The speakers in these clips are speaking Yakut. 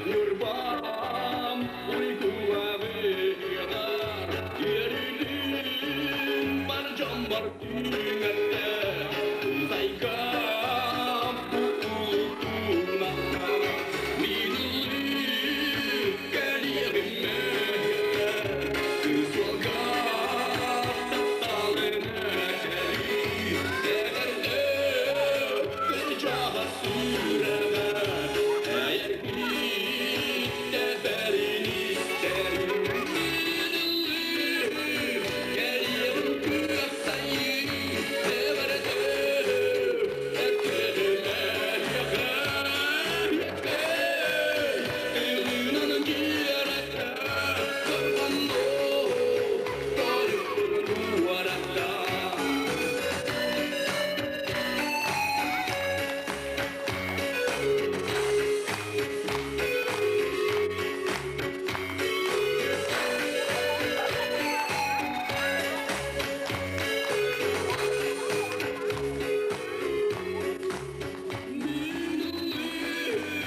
Ньурбам уйгулаабыгар Иэрилин бар дьоммор түҥэттэ Тусайгам тутулунахха Минулли кэлиэҕим мэһиэхэ Кысылга тапталын кэлии Эҕэрдэ кырдьаҕас сүрэҕэ Эйэргиттэ бэрин истэрин Кэлиэҕин күөх сайын эҕэрдэ Тылынан киэрэттэ Корбонно тойуктун уоратта.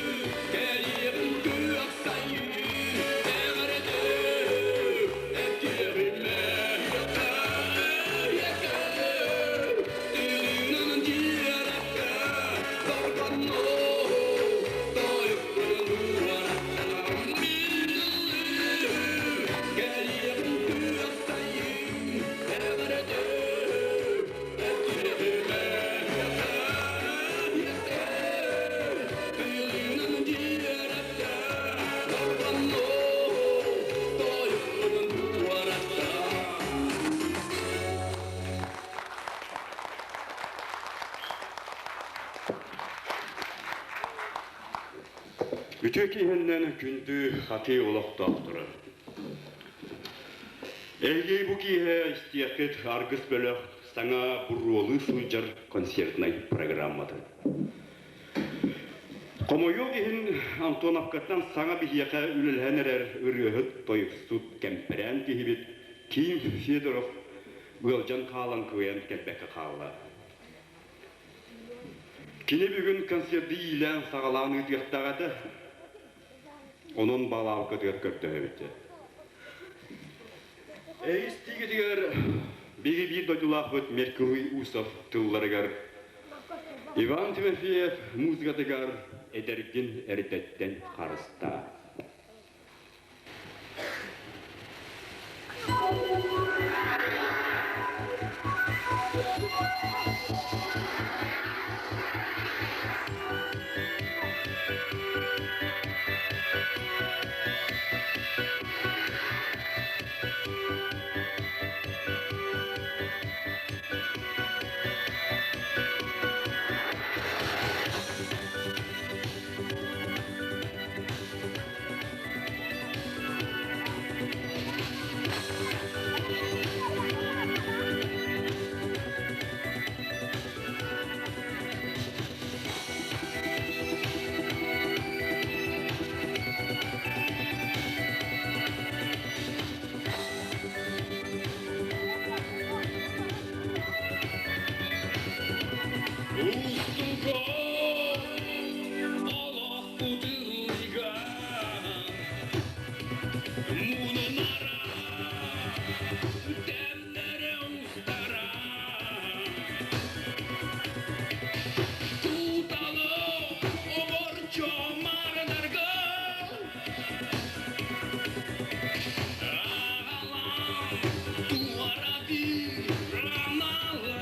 Кэлиэҕин күөх сайын эҕэрдэ Тыынан дьиэрэккэ дорҕонно тойуккун уораттан Кэлиэҕин күөх сайын эҕэрдэ Тыынан дьиэрэккэ дорҕонно тойуккун уораттан. Үтүө киһиннэн күндү хатыы олохтоохторо. Эһиги бу киэһэ истиэххит Аргыс бөлөх саҥа буруолуу сылдьар концертнай программатын. Хомойуох иһин Антоновкаттан саҥа биһиэхэ үлэлэһэн эрэр ырыаһыт, тойуксут, кэмпэрээн киһибит Ким Федоров ыалдьан хаалан кыайан кэлбэккэ хаалла. Кини бүгүн концерты иилээн-саҕалаан ыытыахтаах этэ. Онон баалаабыккытыгар көрдөһөбүт. Эйис тиигитигэр биһиги биир дойдулаахпыт Меркурий Усов тылларыгар Иван Тимофеев музыкатыгар эдэргин эрдэттэн харыстаа. Олох кутуруйган мунунара тэмнэрэ устара Туталы оборчо мардарга Агалам туара бир аналам.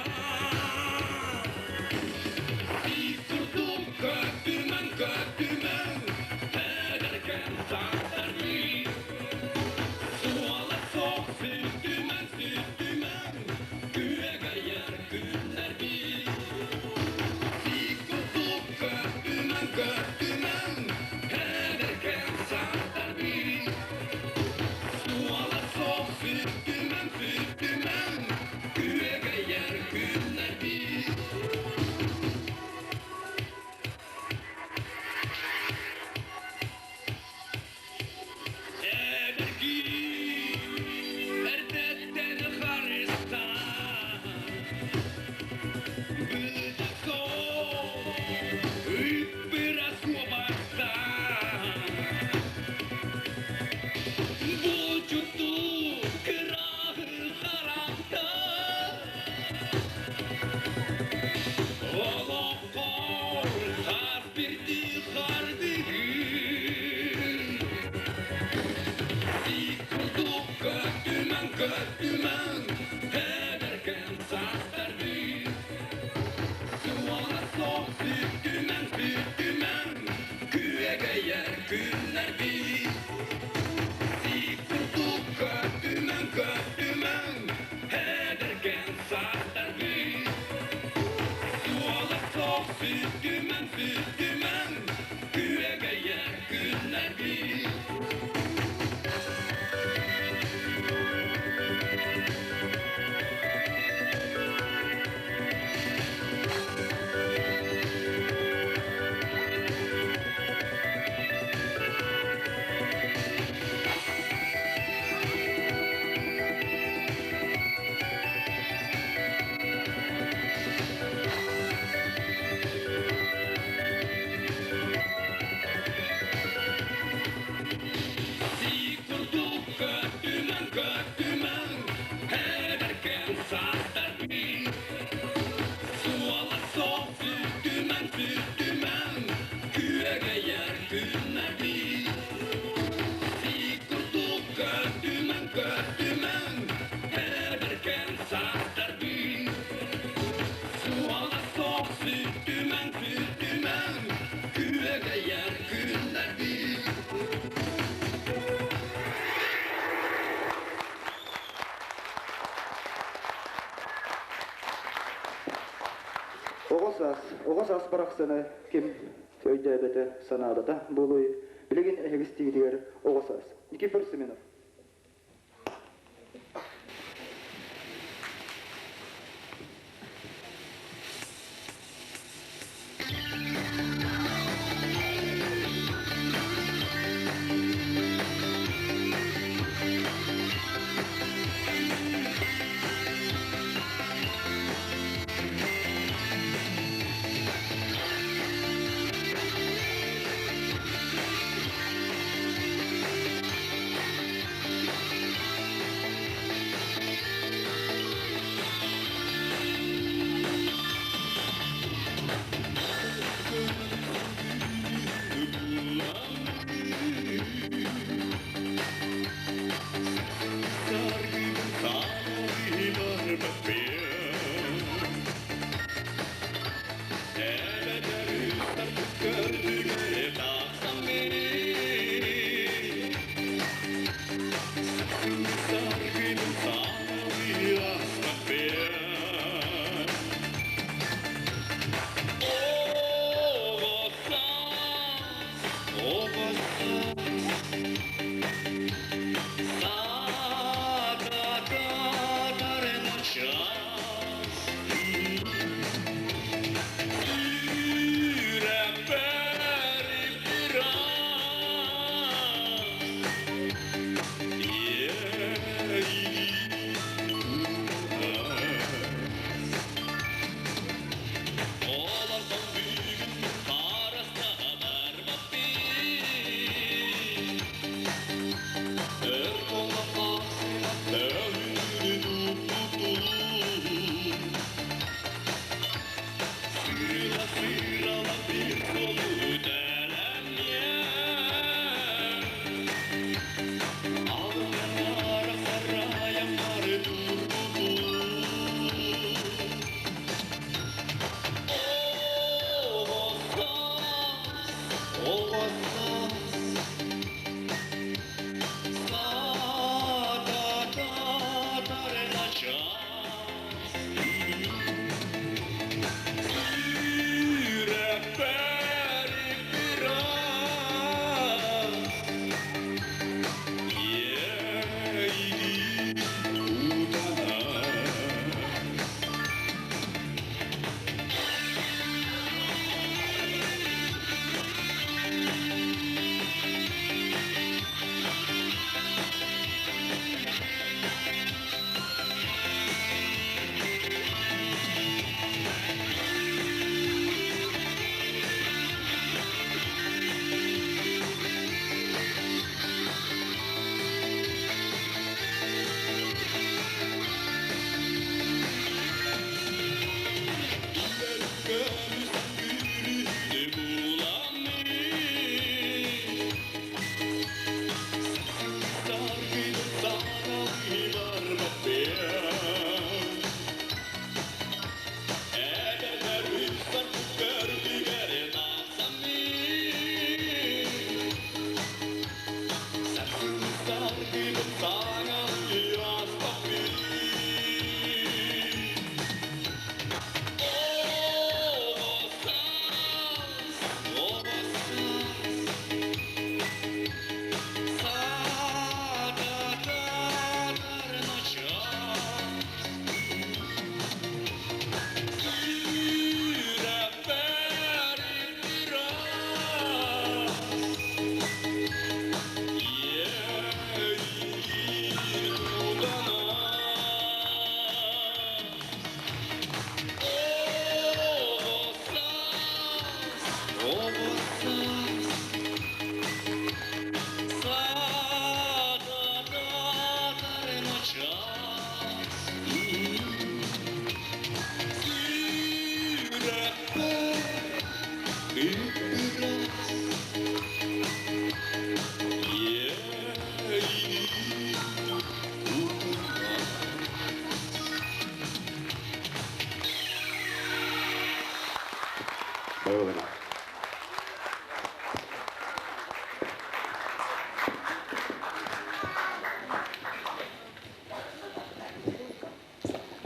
Оҕо саас, оҕо саас барахсаны ким өйдөөбөтө, санаабата буолуой, билигин эһиги истиигитигэр оҕо саас. Никифор Семенов.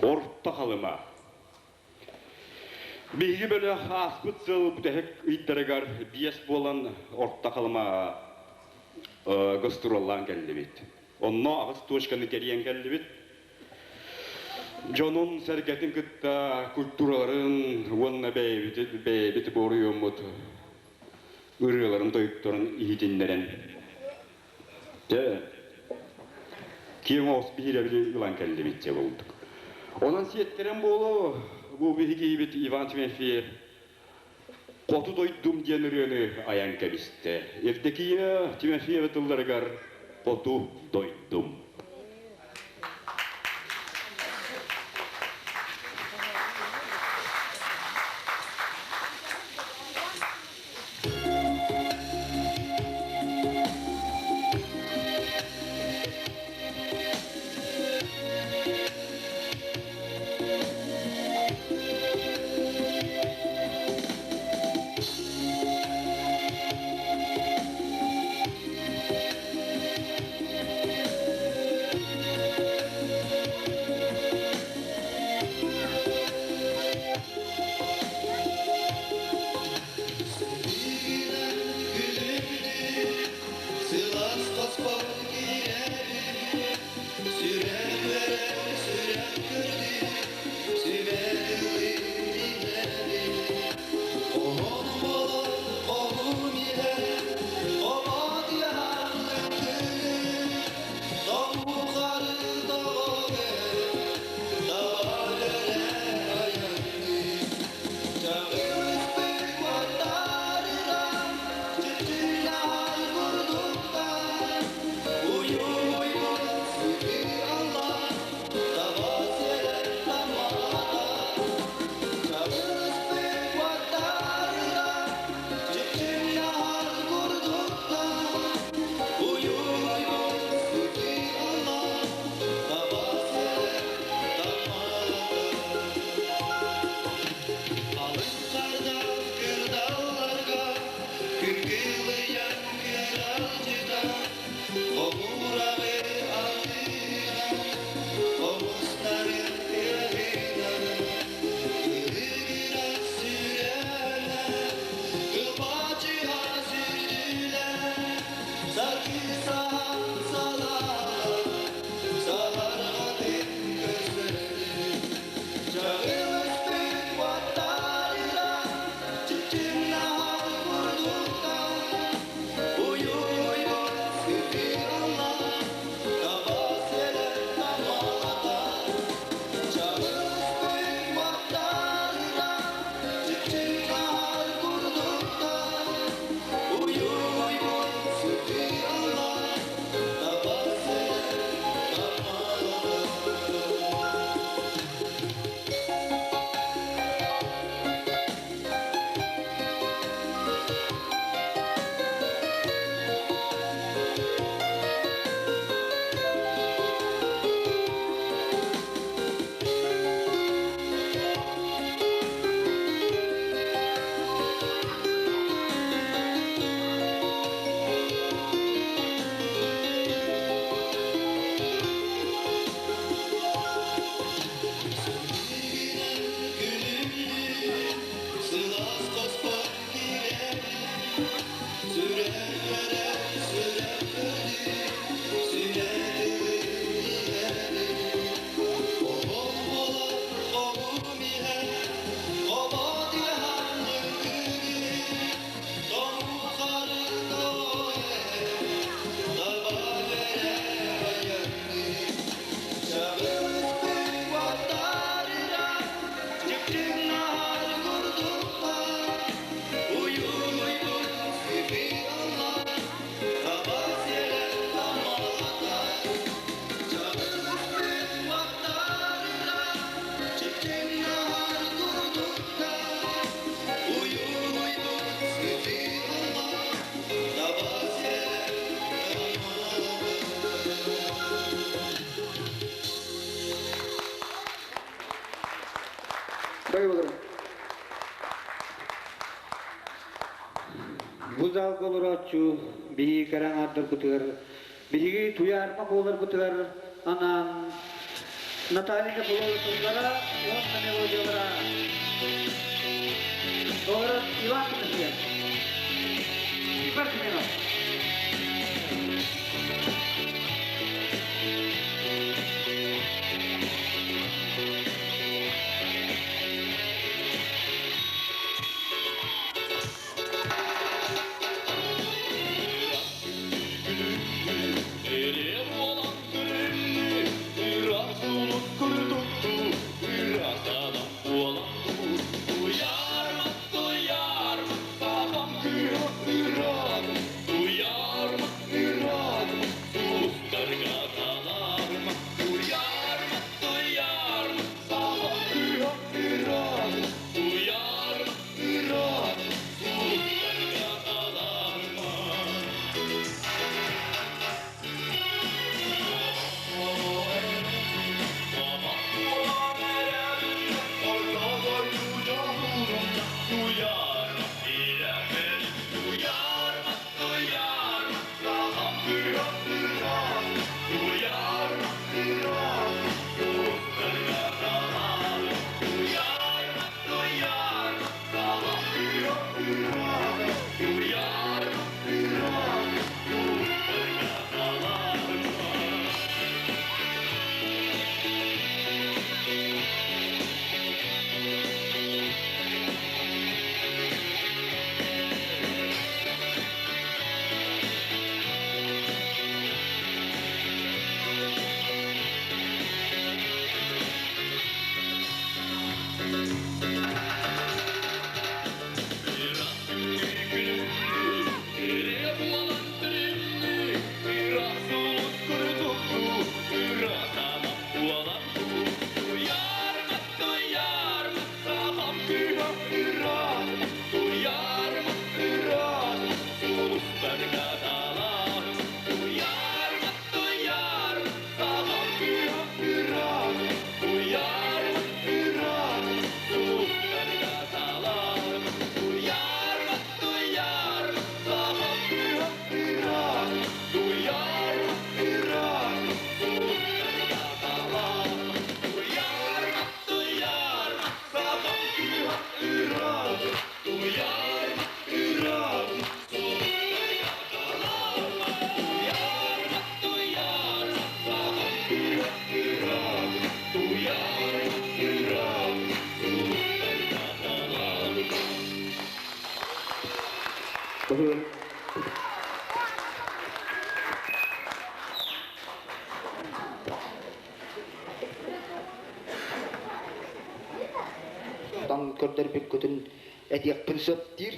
Орто Халыма. Биһиги бөлөх ааспыт сыл бүтэһик ыйдарыгар биэс буолан Орто Халыма гастроллаан кэллибит. Онно аҕыс точканы кэрийэн кэллибит. Дьонун сэргэтин кытта культураларын уонна бэйэбит бэйэбит буоруйуоммут ырыаларын тойуктарын иһитиннэрэн дьэ киэҥ оҕус биһирэбили ылан кэллибит дьэ булдук. Онон сиэттэрэн буолуо бу биһигиибит Иван Тимофеев Хоту дойдум диэн ырыаны айан кэбистэ. Евдокия Тимофеева тылларыгар Хоту дойдум. Сылаас хоспор киирээри Сүрэх үөрэн, сүрэх көрдүү, сүбэлиир Оһон болон, оһум иһэр, обот яһаан күнү, тоҥухары тоҕо таба өрө айанныы. Чаҕылыспыт уоттарынан, чыпчынаан курдуктар, Уйуйбут сытыы алла, таба сирэн таммалата. Чаҕылыспыт уоттарынан, чыпчынаан курдуктар, Уйуйбут сытыы алла, таба сирэн таммалата. Алыҥ кырдалларга күн кылыйан кыралдьыта, Хомураҕы атыынан, хомустарын тыаһынан, Кылыгырас сүрэнэ, кылбачыһа сүрдүлэр, Саргы-саһан салалар, саһарҕатын көрсөрдүн. Чаҕылыспыт уоттарынан, чыпчыҥнаһар курдуктар, Уйуйбут сытыыраллар, таба сирэн таммалатар. Чаҕылыспыт уоттарынан, чыпчыҥнаһар курдуктар, Уйуйбут сытыыраллар, таба сирэн таммалатар. Сылаас хоспор киирэн, сүрэхтэрэ сүрэхтэрин, сүрэтин иһэрин. Оһол буолар хоһум иһэр, хобот иһаннын күнүн, тоҥ харытоэ, таба бэрэ айанныы. Чаҕылыспыт уоттарынан, чыпчыҥнаһар курдуктар, уйуйбут сытыаллар, таба сиэлэн таммалатар. Чаҕылыспыт уоттарынан, чыпчыҥнаһар курдуктар, уйуйбут сытыаллар, таба сиэлэн таммалатар. Дайбаларым. Бу залга олорооччу биһиги кэрэ аҥаардарбытыгар, биһиги туйаарма буоларбытыгар анаан Наталья Фролова тыллара уонна мелодиялара. Таҥ көрдөрбүккүтүн этиэхпин сөп диир.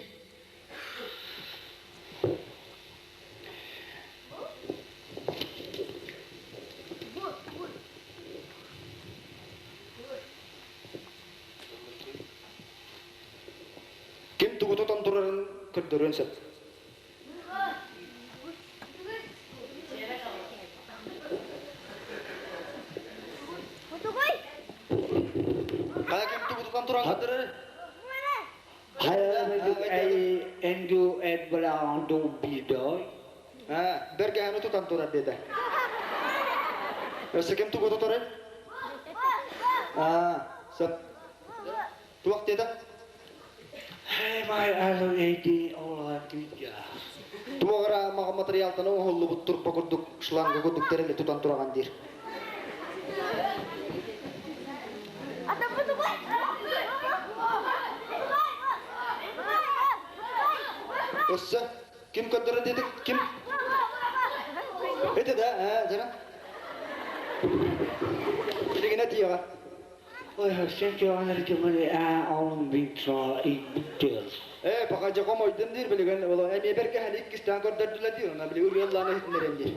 Ким тугу тутан турарын көрдөрүөн сөп. Хайа ким тугу тутан туран көрдөрөр? Энду эт балаанду бидой. Бэргэһэни тутан турар диэтэ. Өссө ким тугу тутарый? Аа, сөп. Туох диэтэ? Май АЛАД ола күйя. Туох эрэ маҕа материалтан оҥоһуллубут турба курдук шланга курдук тэрили тутан тураҕан диир. Өссө ким көрдөрөр диэтик? Ким? Это да, аа, жана. Билигин этиэҕэ. Ой, сен Ээ, пока дьоком ойдум диир билигин ол эмиэ бэргэһэни иккистээн көрдөрдүлэр диир, онно били ырыаллаан иһитиннэрэн диир.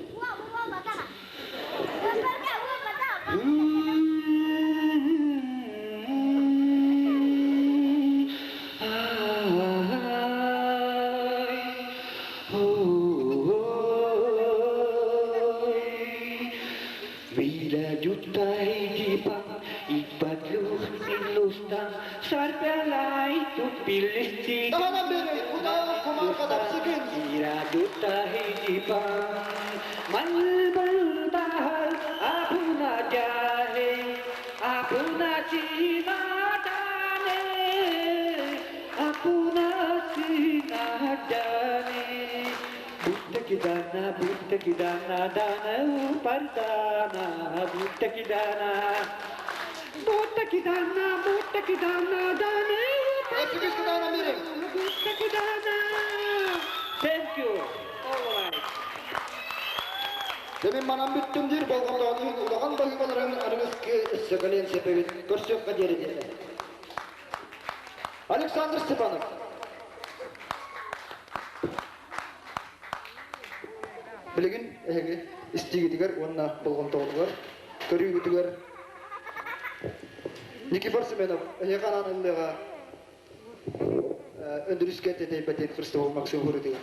Таһынан бери, кутаа кумаар кадапсыкын. Өссө кытаанан бери. Thank you. All right. Демин манан бүттүм диир болҕомтоҕун улахан баһыыбаларын арыгыскы өссө кэлиэн сөпөбүт көрсүөххэ диэри диэтэ. Александр Степанов. Билигин эһиги истиигитигэр уонна болҕомтоҕутугар, көрүүгүтүгэр Никифор Семенов эһиэхэ анаан ыллыаҕа Өндүрүскэ тэтэйбэтин Христофор Максимов ырытыга.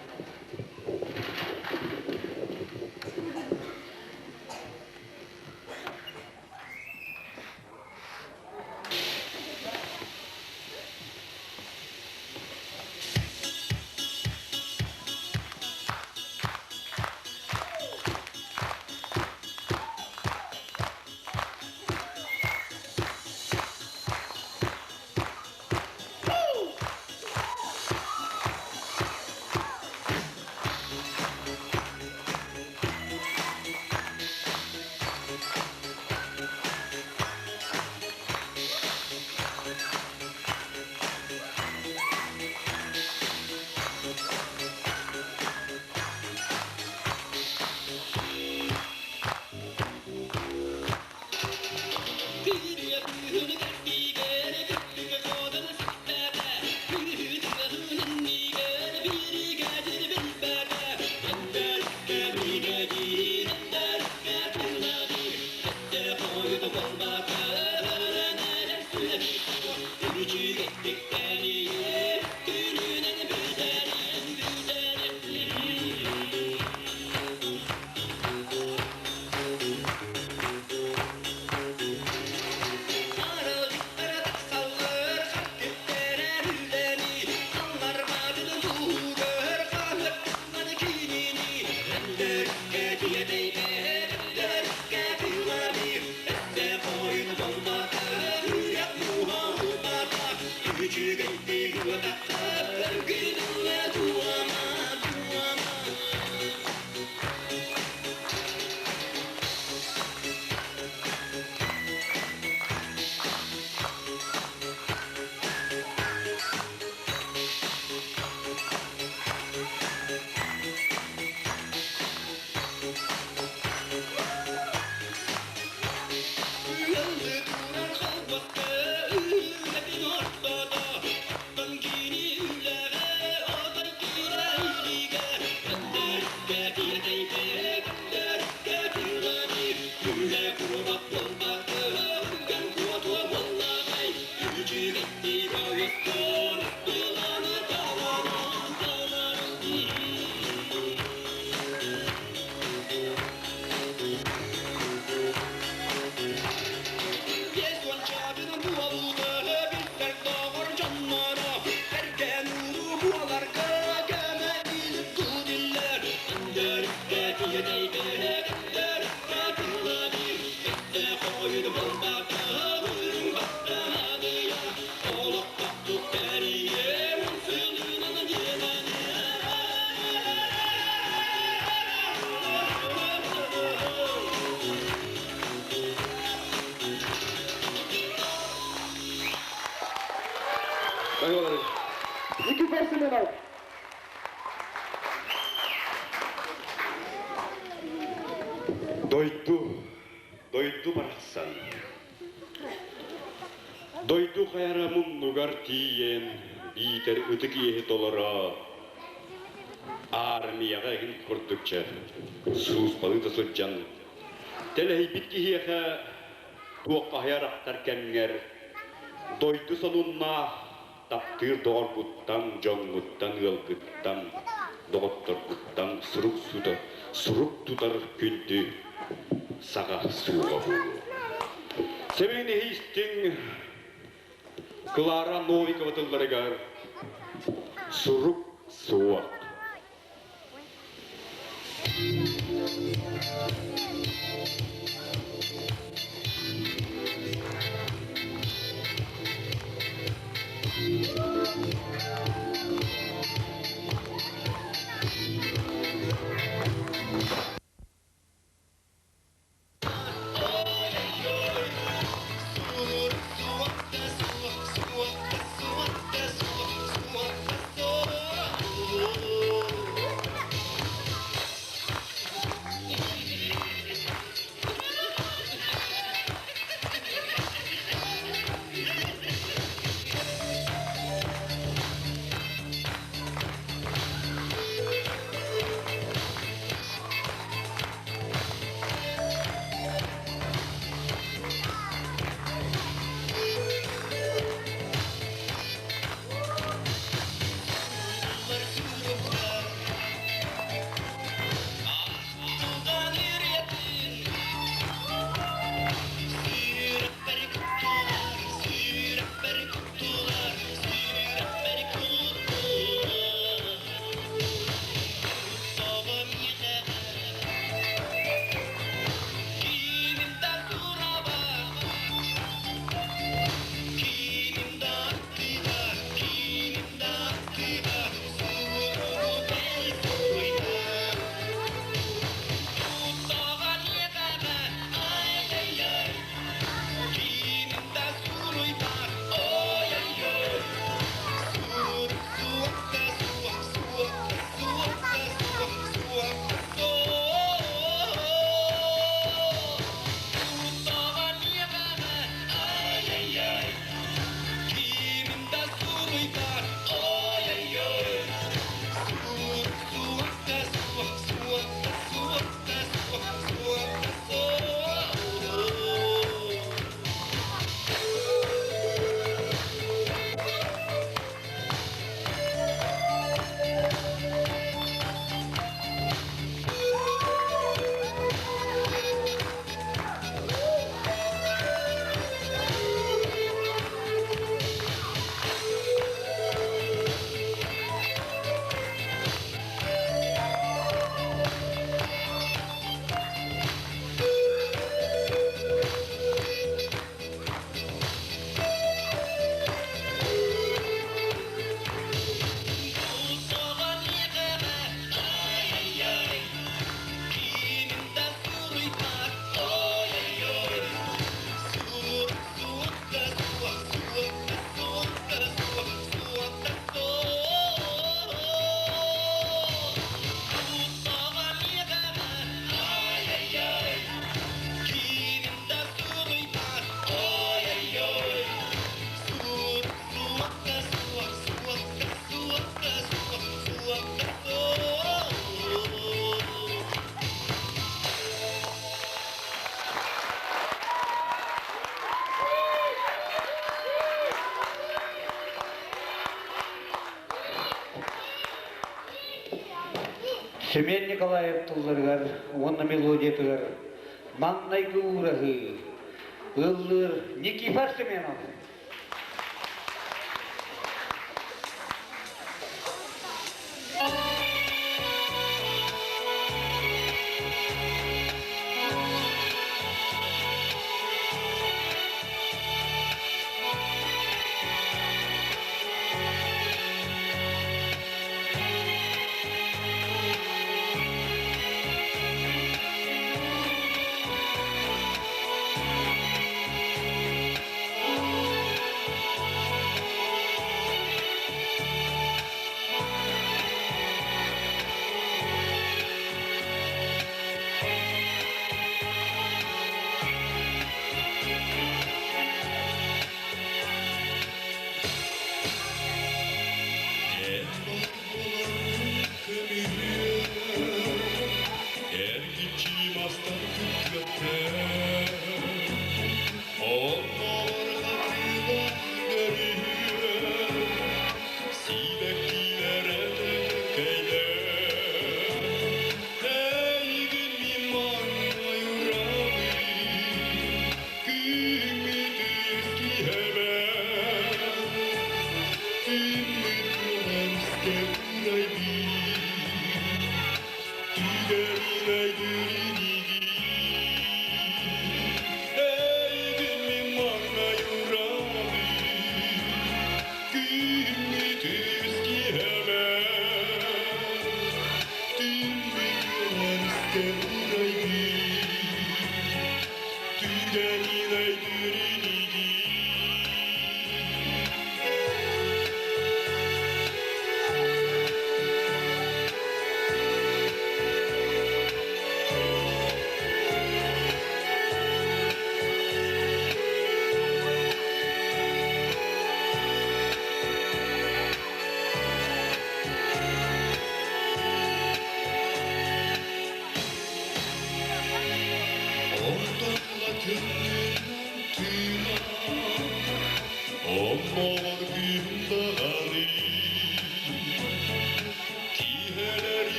Никифор Семенов. Дойду, дойду барахсан. Дойду хайара муннугар тиийэн, биитэр ытык иэһи толоро, армияҕа игин курдукча сууспалыы да сылдьан, тэлэһийбит киһиэхэ туоххаһыйар ахтар кэмҥэр дойду сонуннаах таптыыр доҕоргуттан, дьоҥҥуттан, ыалгыттан, доҕотторгуттан сурук сута, сурук тутар күндү саҕа суоҕа буолуо. Сэмэн истиҥ Клара Новикова тылларыгар сурук суох. Семен Николаев тылларыгар уонна мелодиятыгар маҥнайгы уураһыы ыллыыр Никифор Семенов.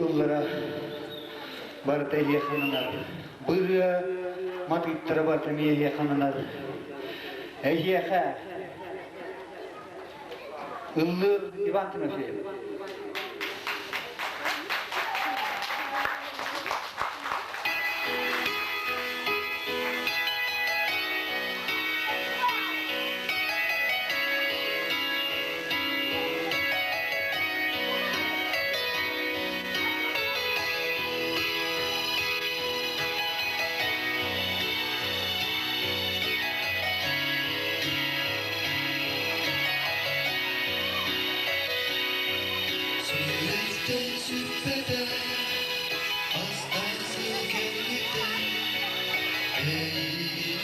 Тыллара барыта эһиэхэ ананар. Бу ырыа матыыптара барыта эмиэ эһиэхэ ананар. Эһиэхэ ыллыыр Иван Тимофеев. Сүрэхтэн сүппэтэ, астан сыл кэлбитэ, эйигин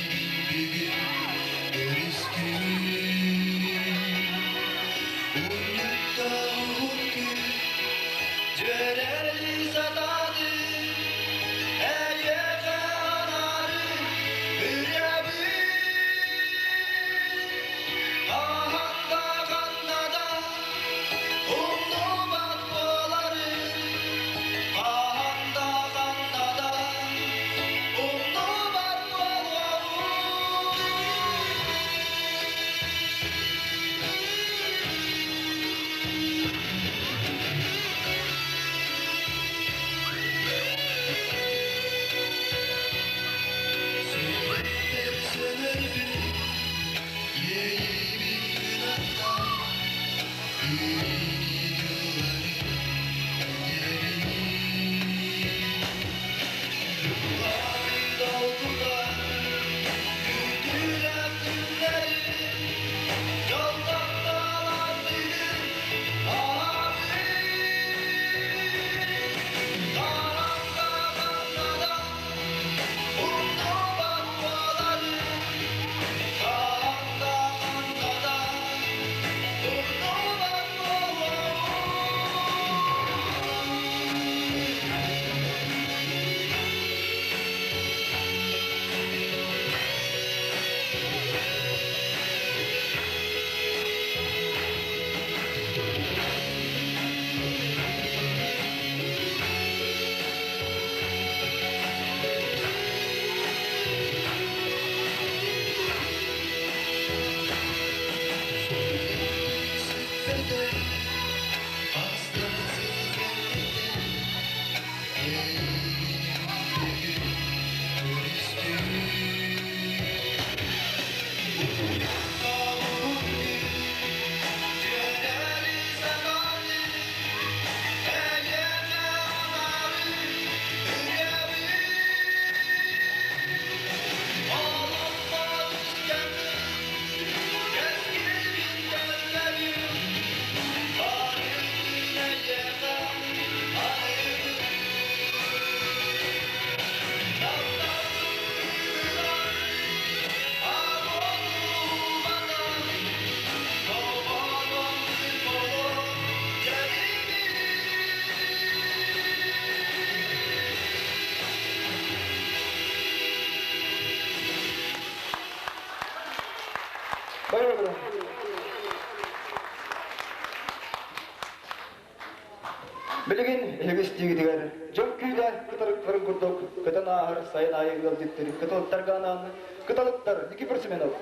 бүгүн көрүстүм. Унньуктаах күн дьүөрэлии сатаатым, эйиэхэ анаары ырыабын. Хаһан да ханна да умнубат буоларым, хаһан да ханна да умнубат буолуоҕум. Сүрэхпэр сөҥөрбүт иэйиибин кынаттаан, үөрүүнү тыллары этэбин. Дьылҕаны долгутан, күүтүүлээх күннэри, дьолтон талаан бүгүн аһабын. Хаһан да ханна да умнубат буоларым, хаһан да ханна да умнубат буолуоҕум. Сүрэхтэн сүппэтэ, астан сыл кэлбитэ, эйигин бүгүн көрүстүм. Унньуктаах күн дьүөрэлии сатаатым, эйиэхэ анаары ырыабын. Олоххо түстэммит кэскилбин кэллэбин, барытын эйиэхэ аныыбын. Тапталбын кыыран, аҕыллыбатан, тобоҕон болор дьэбибин. Бары Билигин эһиги истиигитигэр дьон күүлэ кытарыктарын курдук кытан ааһар сайын аайы ыалдьыттыр кыталыктарга анаан кыталыктар Никифор Семенов.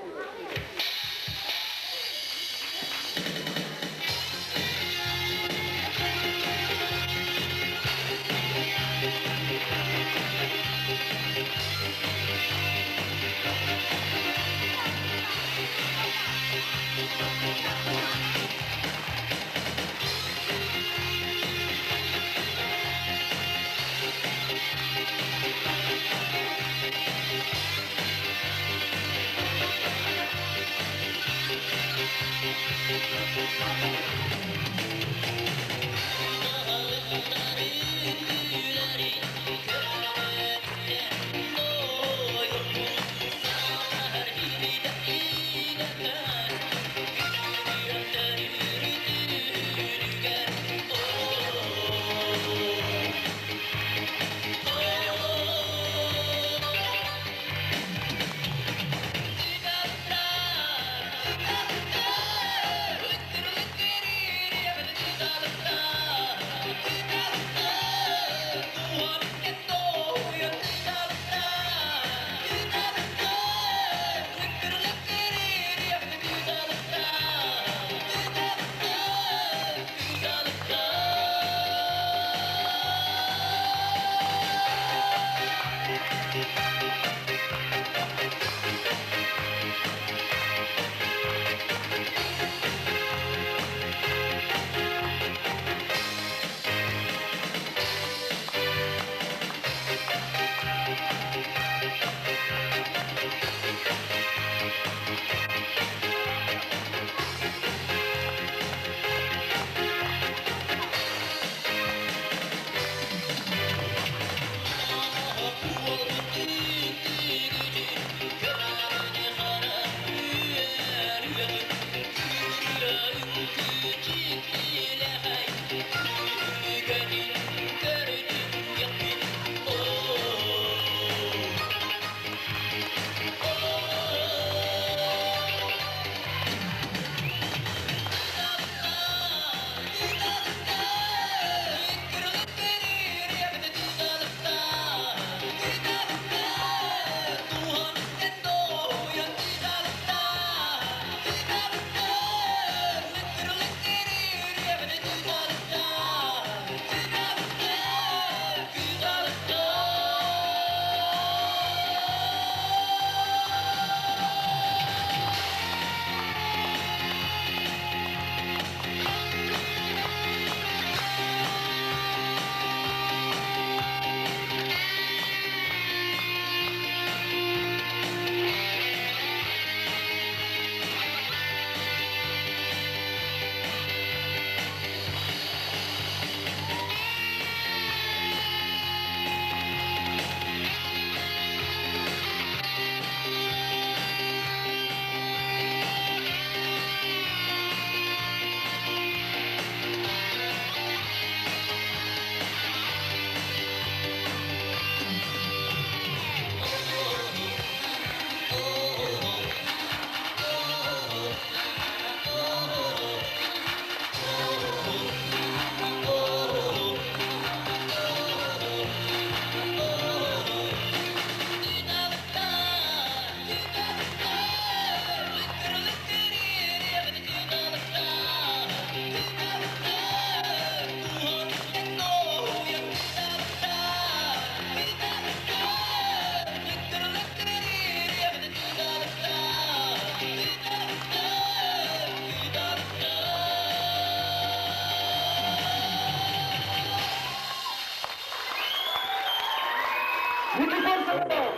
Никифор Семенов!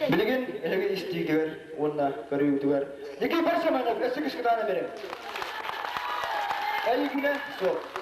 Билигин эһиги истиигитигэр уонна көрүүгүтүгэр Никифор Семенов өссө күскүтаана берин. Эйигинэ суох.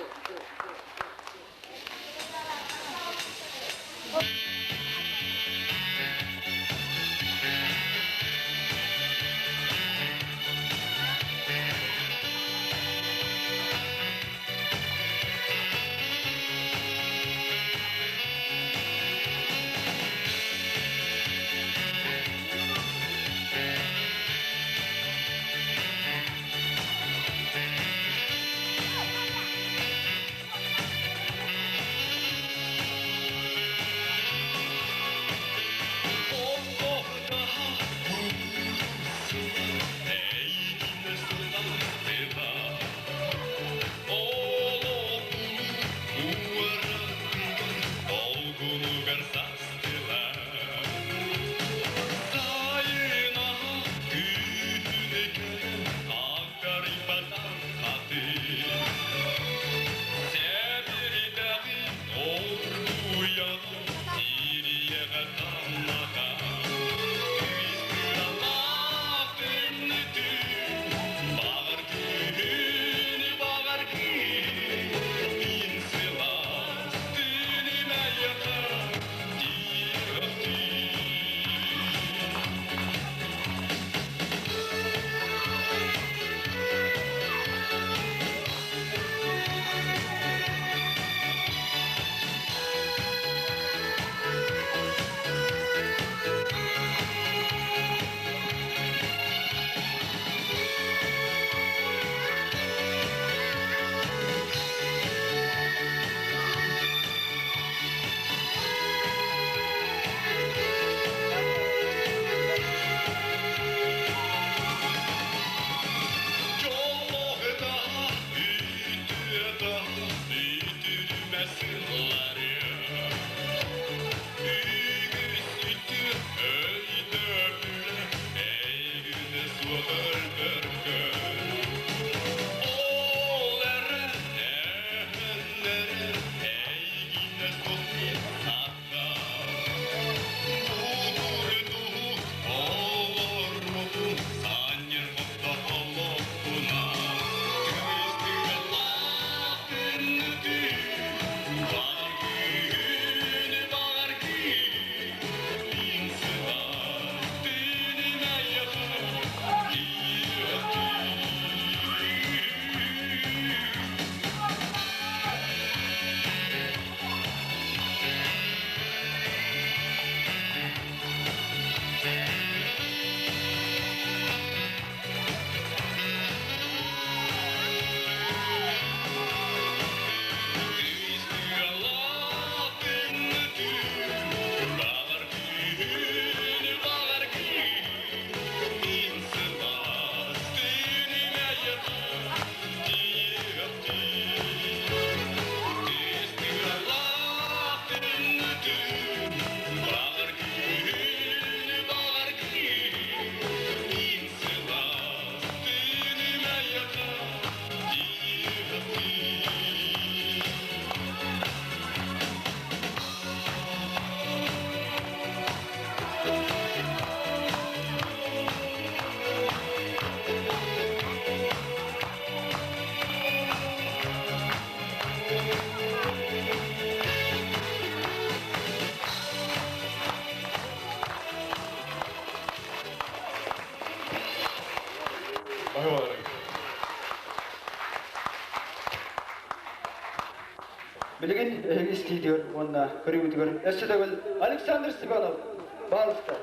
Билигин эһиги истиитигэр уонна көрүүгүтүгэр өссө төгүл Александр Степанов, баалыста,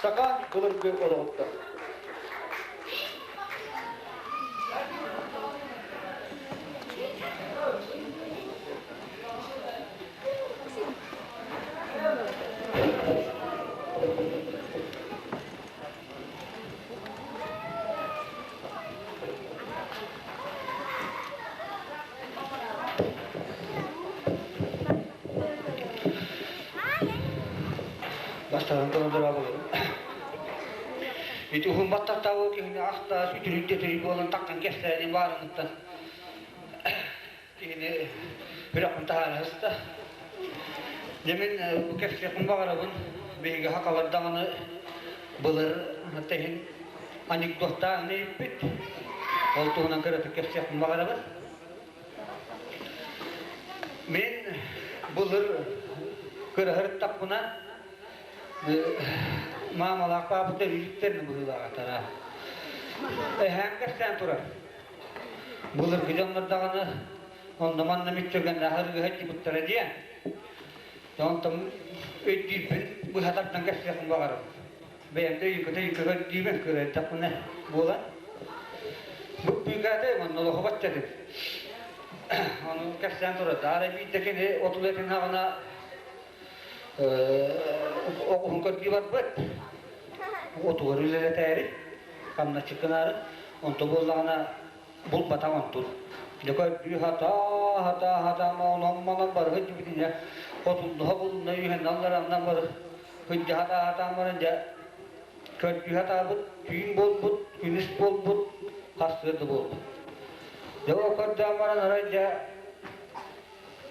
саха былыргы олоҕуттан. Бастаан дорабылым. Ити уһун баттахтаабы киһини ахта сүтүрүн төтөрү буолан таххан кэпсээни баарыныттан киһини үрөхпүн таһаара сыста. Дьэ мин кэпсиэхпин баҕарабын биһиги хакалар даҕаны былыр тэһин анекдоттаан иһиппит. Ол туһунан кыратык кэпсиэхпин баҕарабын. Мин былыр кыраһырыттахпына маамалаах паапа төрүүттэрин быһыылаахтара. Эһээм кэпсээн турар. Былыргы дьоннор даҕаны онно-манна мүччүргэннээх ырыаһыт дьыбыттара диэн. Онтон өйдүүрбүн быһа тардан кэпсиэхпин баҕарабын. Бэйэм да өйүкөтө өйүкө көрдүүбүн кыайдахпына буолан. Бу быыкаата онно олоху баччатын. Ону кэпсээн турар. Арай биирдэ кини отул этин хаҕына оҕуһун көрдүү барбыт. Отугар үлэлэтээри, хамначчыккынаары. Онто буоллаҕына булбатах онтун. Дьэ көрдүү хатаа, хатаа, хатаа, онон-манан барыһыт дьүбүтүнэ хотуллуһа булунна үһэн аллараннан бары кыдьа хатаа хатаан баран дьэ көрдүү хатаабыт, түүн буолбут, күнүс буолбут, хастыыр да буолбут. Дьэ ол көрдөөн баран арай дьэ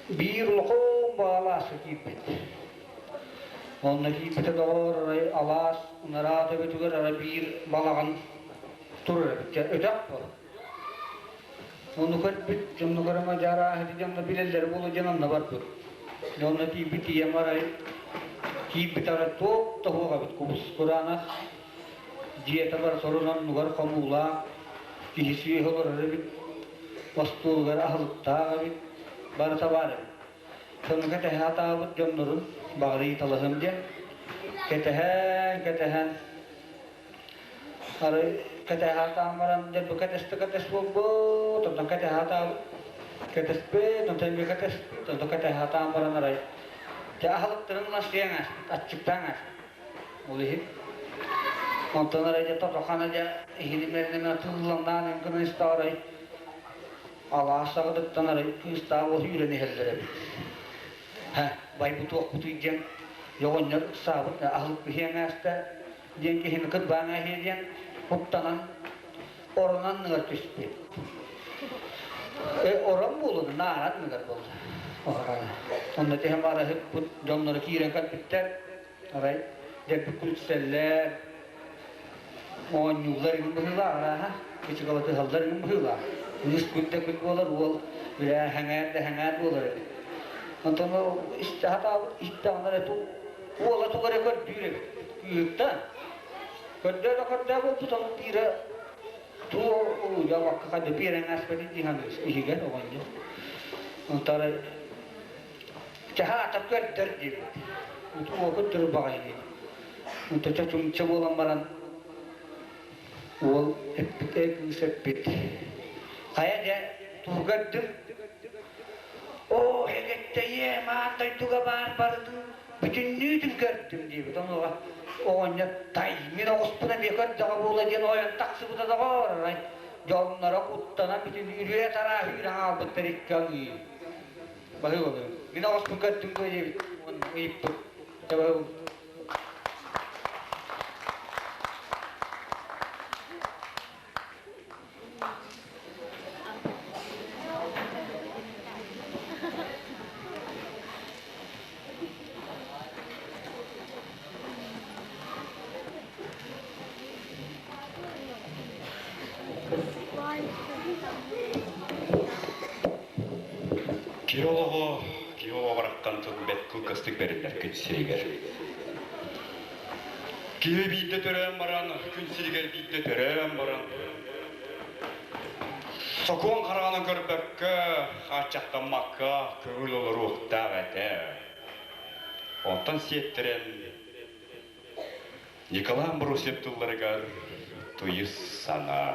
биир улахан баалааска киирбит. Онно киирбитэ доҕоор арай алаас унараа төбөтүгэр арай биир балаҕан турар эбит. Дьэ өтөх буол. Ону көрбүт, дьонно көрөмө дьаарааһы дьонно билэллэр буолу дьон онно барбыт. Дьонно тиийбит ийэм арай киирбит арай туох да суох эбит кубус кураанах дьиэтэ бар сорун оннугар хомуулаах киһи сүөһү олорор эбит остуолугар аһылыктаах эбит барыта баар эбит. Сонно кэтэһэ сатаабыт дьоннорун баҕарыы талаһым диэн кэтэһэн кэтэһэн арай кэтэһэ сатаан баран дьэ бу кэтэстэ кэтэс буолбут онтон кэтэһэ сатаабыт кэтэспит онтон эмиэ кэтэспит онтон кэтэһэ сатаан баран арай дьэ аһылыктарын ылан ааспыт аччыктаан ааспыт Ол иһин онтон арай дьэ тотохана дьэ иһинимэринэмэ тылланнаан гына истэҕэр алаас саҕатыттан арай кыыстаах уол үүрэн иһэллэр эбит. Һэ, байбытуохпутуй диэн оҕонньор ыксаабыт аһылык биһиэҥ ааста диэн киһини кырбаан ааһыа диэн куттанан оронон ныгар түспүт. Орон буолуну нааран ныгар буолла. Онно түһэн бараһыппыт дьонноро киирэн кэлбиттэр. Арай дэлби күлсэллэр, оонньууллар иҥин быһыылаах арааһа, кычыкалатыһаллар иҥин быһыылаах. Кыыс күл да күл буолар, уол үлээ хэҥээр да хэҥээр буолар эбит. Онтон ол хатаабыт истэҕинэ эрэ уола тугу эрэ көрдүүр эбит. Кыыһыттан. Көрдөө да көрдөө буолбут, ону биирэ туу уйа хайда биэрэн ааспатын дии саныыр иһигэр оҕонньор. Онтон арай Чаһаата көрдөр диэбит. Уокут турбаҕай диэбит. Онто чочумча буолан баран уол эппит, эй кыыс эппит. Хайа дьэ, тугу көрдүм? Оо, эгэттэйиэ, маан дойдуга баар барытын бүтүннүүтүн көрдүм диэбит. Онуоха оҕонньор тай, мин оҕуспун эмиэ көрдөҕө буола диэн ойон тахсыбыта доҕоор, арай дьонноро куттанан бүтүн үрүө-тараа үүрэн хаалбыттар икки аҥыы. Баһыыбалыы. Мин оҕуспун көрдүм дуо диэбит уонна ыйыппыт. Баһыыбал. Киһи олоҕо, киһи олоҕо бараххан тыл бэрт кылгастык бэриллэр күн сиригэр. Киһи биирдэ төрөөн баран, күн сиригэр биирдэ төрөөн баран, сокуон хараҕынан көрбөккө, хааччахтаммакка көҥүл олоруохтаах этэ. Онтон сиэттэрэн Николай Амбросьев тылларыгар тыйыс санаа.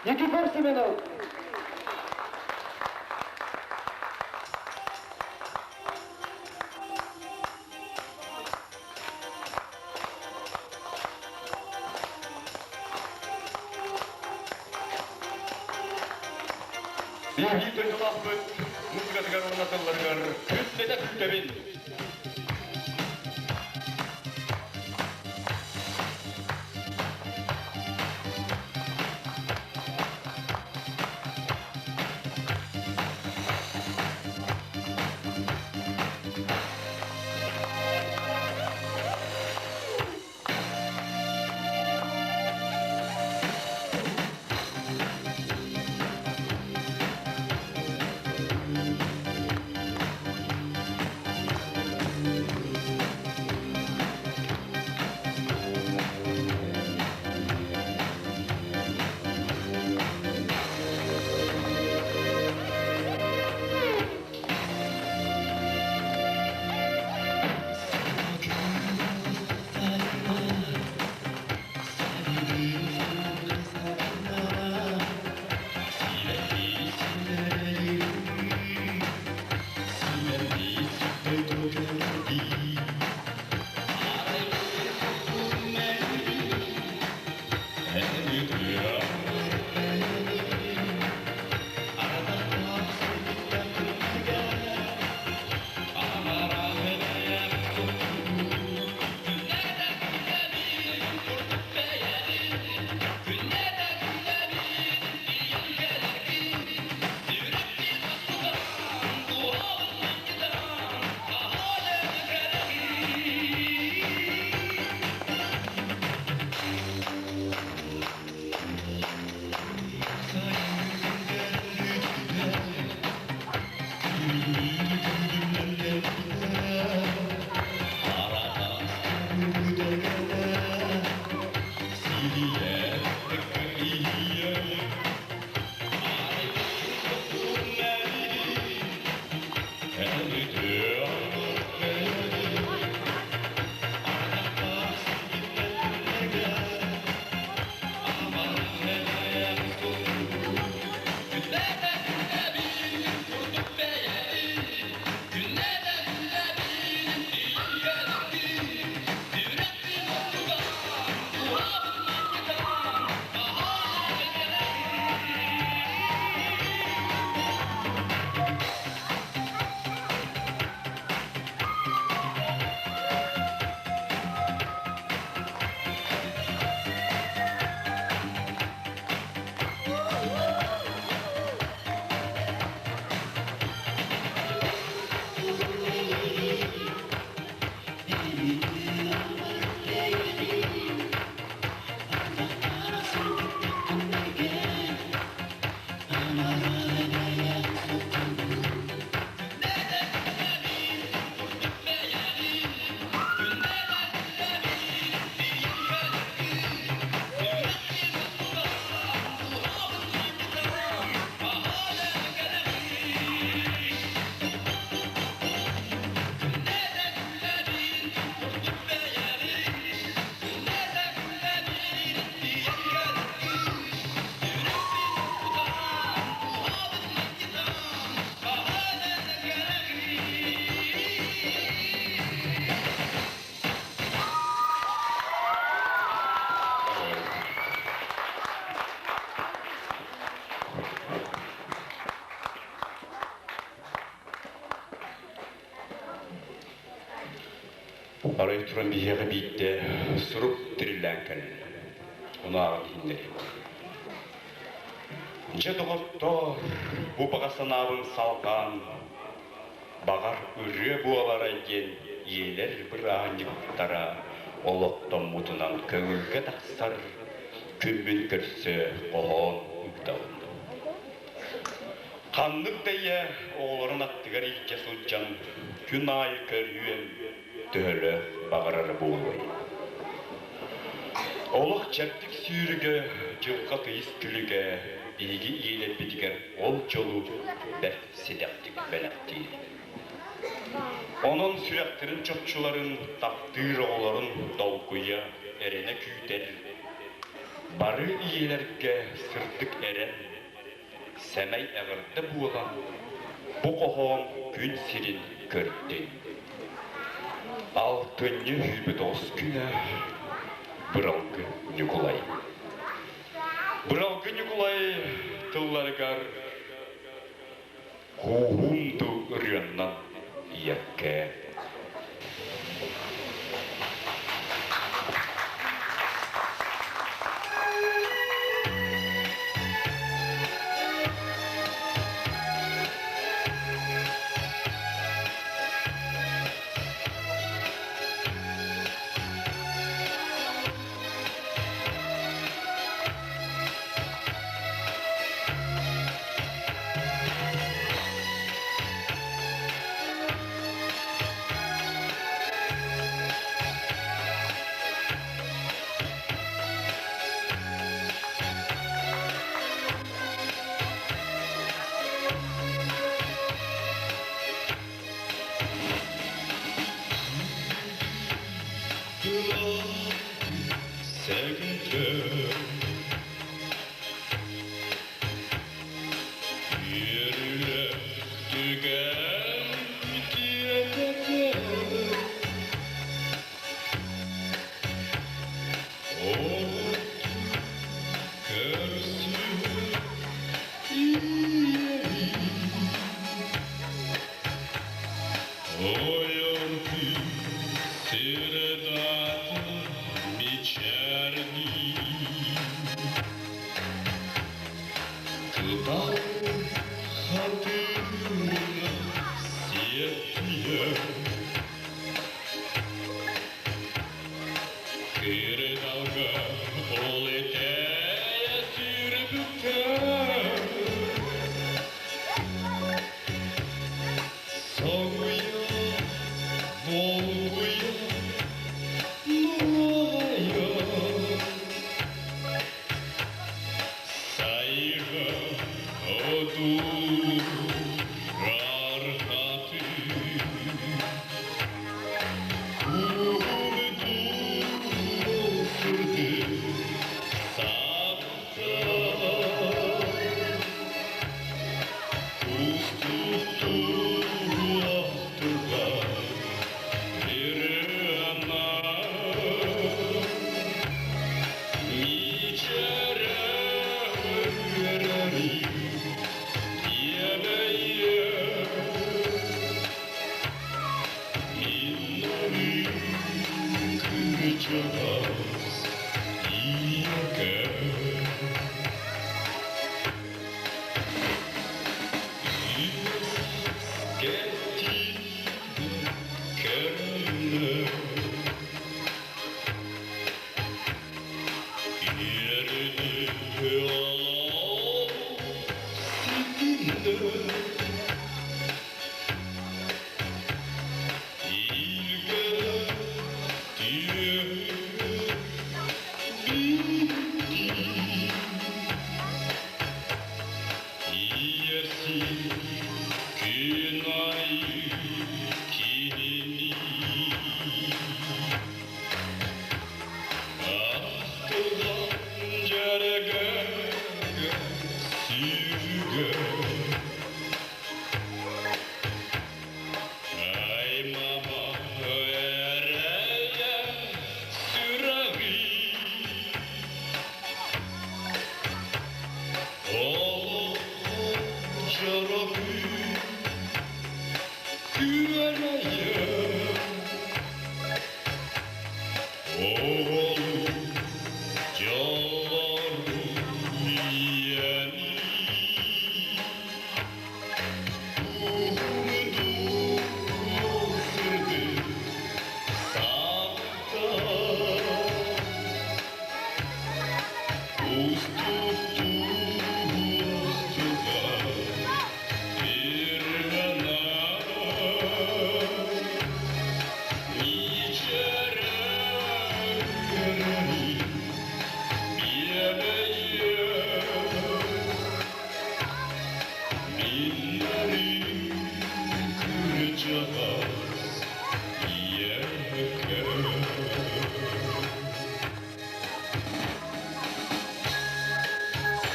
Никифор Семенов. Биһиги дойдулаахпыт музыкатыгар уонна тылларыгар күннэтэ күүтэбин. Арай туран биһиэхэ биирдэ сурук тириллээн кэллэ. Ону ааҕан иһиннэриим. Дьэ, доҕоттоор, бу баҕа санаабын салҕаан, баҕар ырыа буолара диэн ийэлэр бырааһынньыктара олохтоммутунан көҥүлгэ тахсар күммүн көрсө хоһоон ыытабын. Ханнык да ийэ оҕолорун аттыгар илдьэ сылдьан күн аайы көрүөн төһөлөөх баҕарара буолуой? Олох чэбдик сүүрүгэ, дьылҕа тыйыс күлүгэ биһиги ийэлэрбитигэр ол дьолу бэрт сэдэхтик бэлэхтиир. Онон сүрэхтэрин чопчуларын, таптыыр оҕолорун долгуйа, эрэнэ күүтэр, бары ийэлэргэ сырдык эрэн, сэмэй эҕэрдэ буолан, бу хоһоон күн сирин көрдүн. Алтынньы сүүрбэ тоҕус күнэ Быралгы Ньукулай. Быралгы Ньукулай тылларыгар Кууһуум дуу ырыаннан ийэккээ.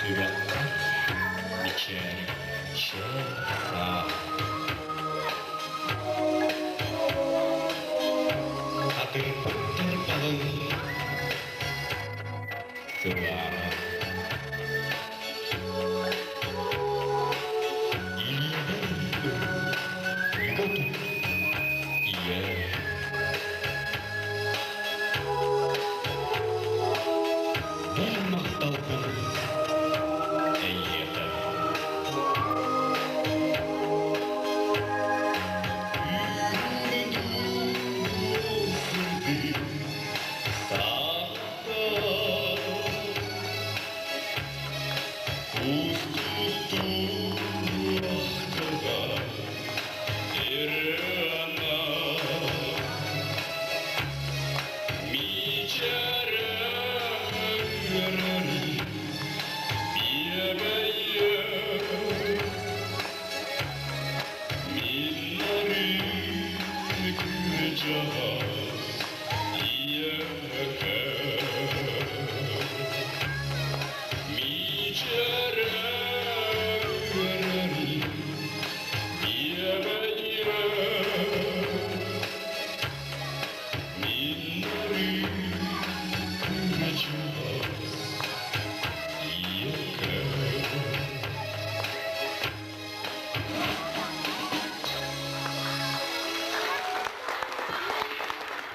Сүрэххэр мичээрин чээл саас. Хатырбыттар балын сылаана. Илиибэр ыга тут, ийээ. Бэл махталбын эйиэхэ.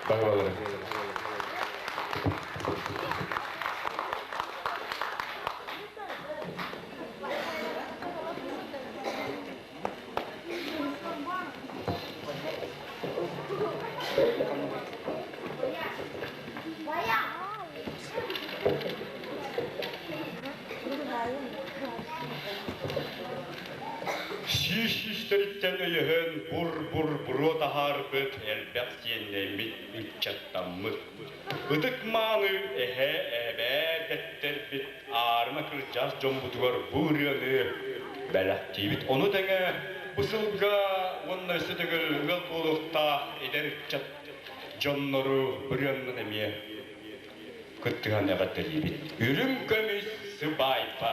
Баҕалары. Сүүс-сүүстэриттэн өйөһөн бур-бур буруо таһаарбыт элбэх сиэннэммит ыччаттаммыт. Ытык-мааны эһээ эбээ дэттэрбит аарыма кырдьаҕас дьоммутугар бу ырыаны бэлэхтиибит. Ону тэҥэ бу сылга уонна өссө төгүл ыал буолуохтаах эдэр ыччат дьоннору ырыаннан эмиэ кыттыһан эҕэрдэлиибит. Үрүҥ көмүс сыбаайба.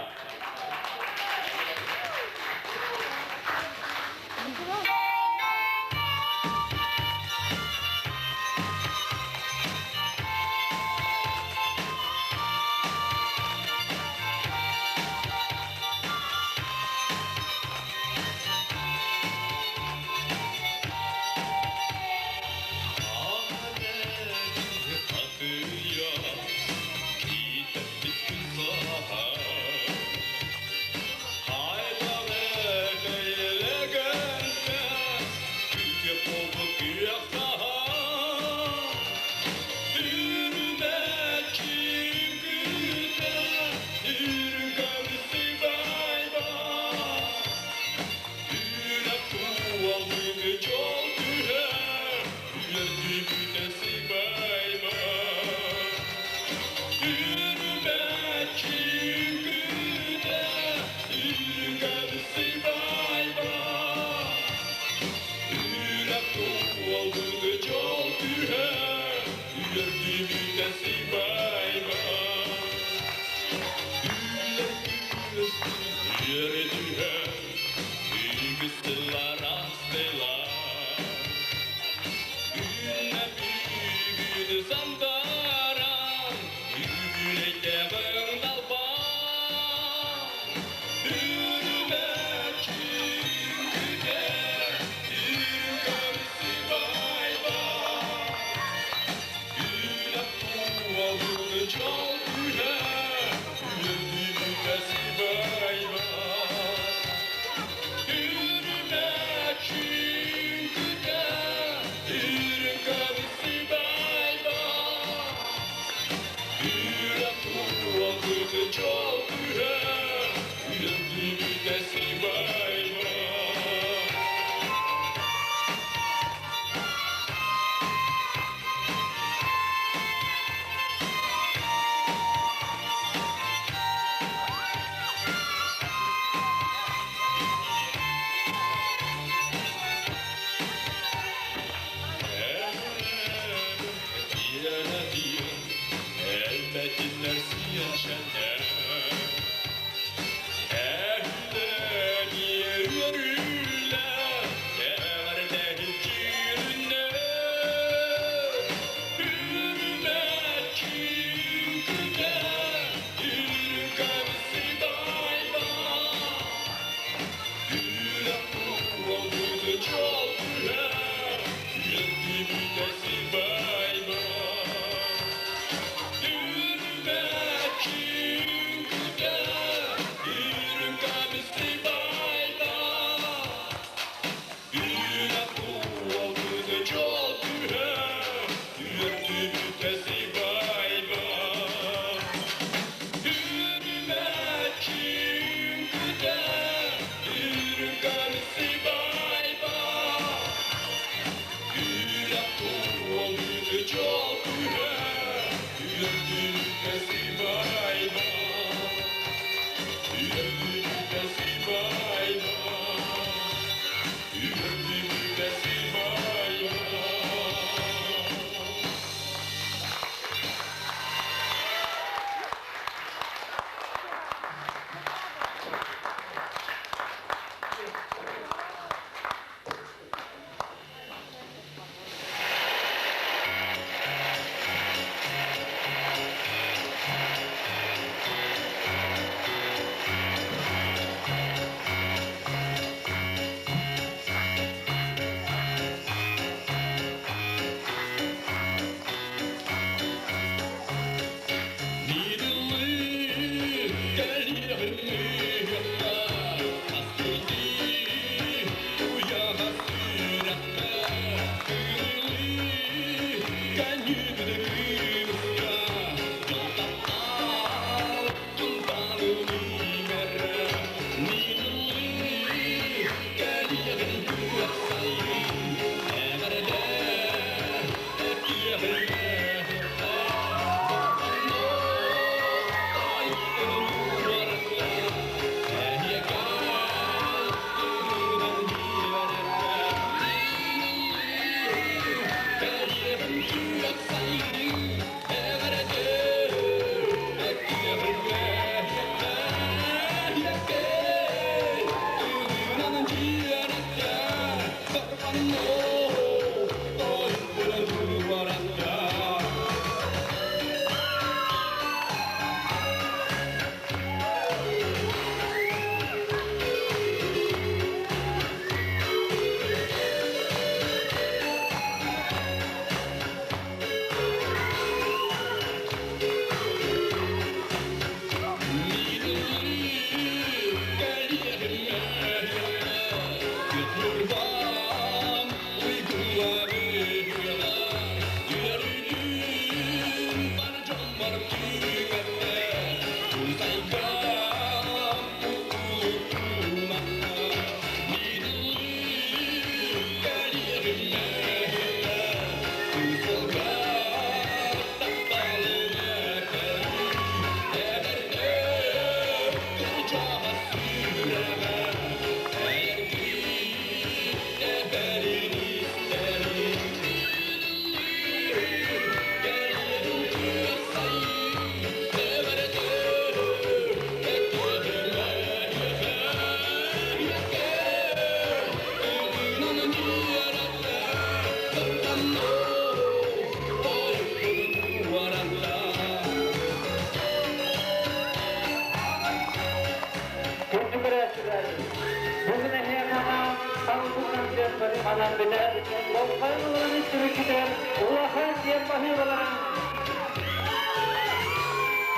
Манан бүтэр, болҕойон олорон истибиккитигэр улахан диэн баһыыбаларын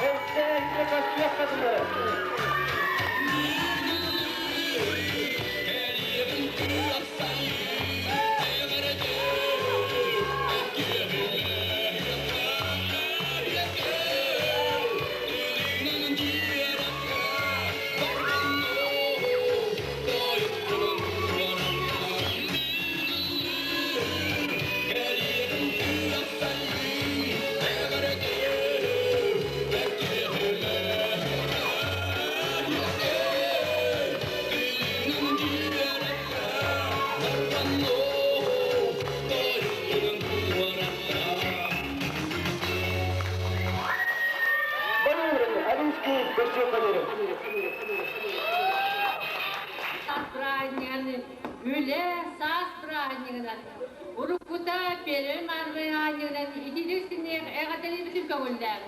өссө көрсүөххэ дылы. Үлэ саас бырааһынньыгынан, уруккута Первый бырааһынньыгынан итиитик синньиэх эҕэрдэлиибитин көҥүллээҕин.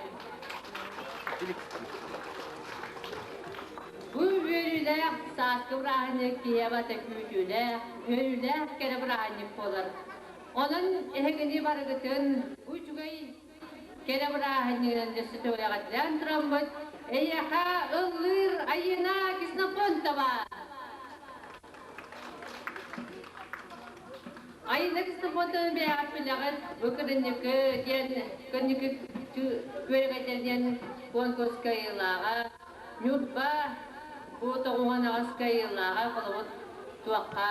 Бу үөрүүлээх сааскы бырааһынньык киһи абата күүтүүлээх, үөрүүлээх кэрэ бырааһынньык буолар. Онон эһигини барыгытын бу үчүгэй кэрэ бырааһынньыгынан өссө төгүл тураммыт, эйиэхэ ыллыыр Айыына Ксенофонтова! Айыына Ксенофонтова бэйэҕит билэҕит, бу кырынньыкы диэн кырынньыкы күөрэгэтэ диэн конкурс кыайыылааҕа, Ньурба бу 98 кыайыылааҕа холобур туохха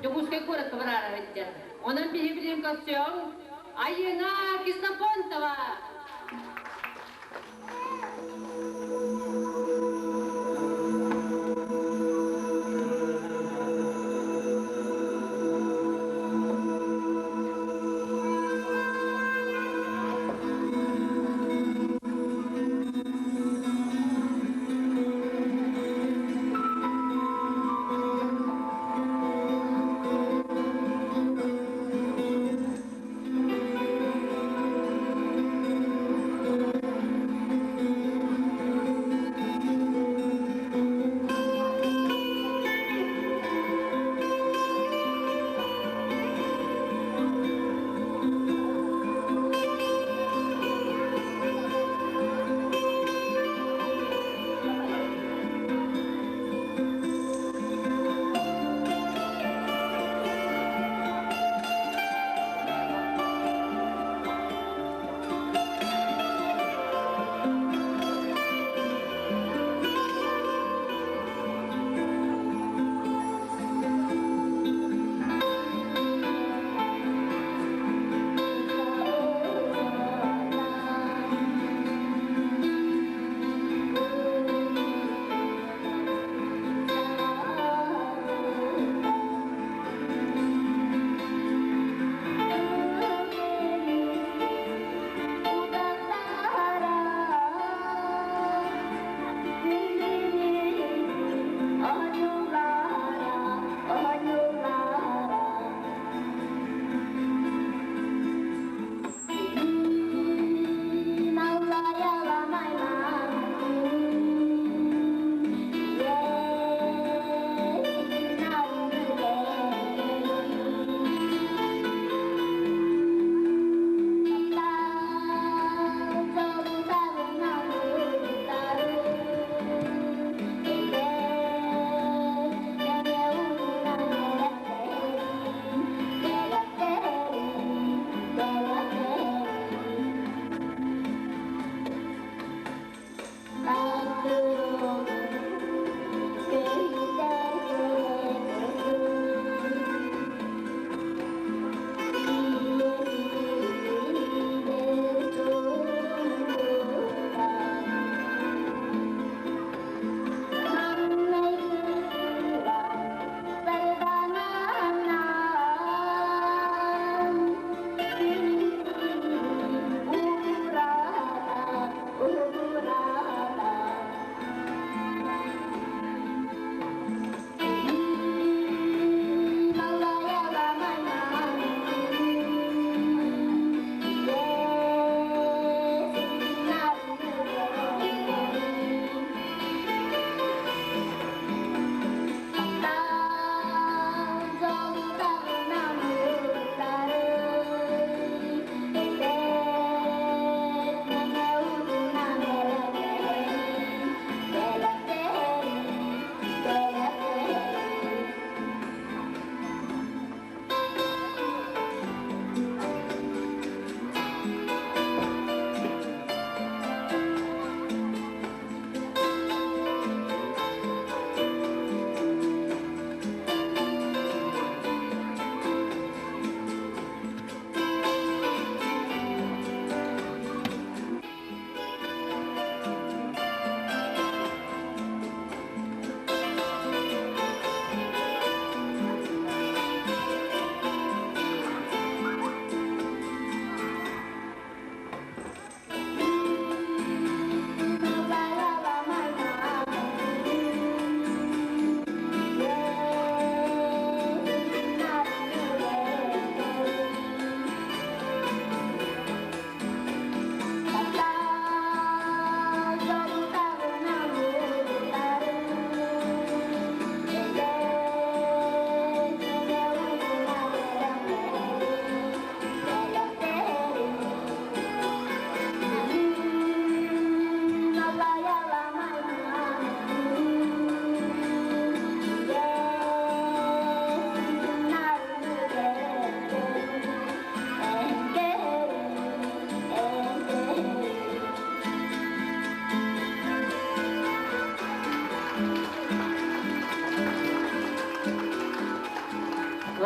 Дьокуускай куоракка бараары сылдьар. Онон биһи билигин көрсүөҕүҥ Айыына Ксенофонтова!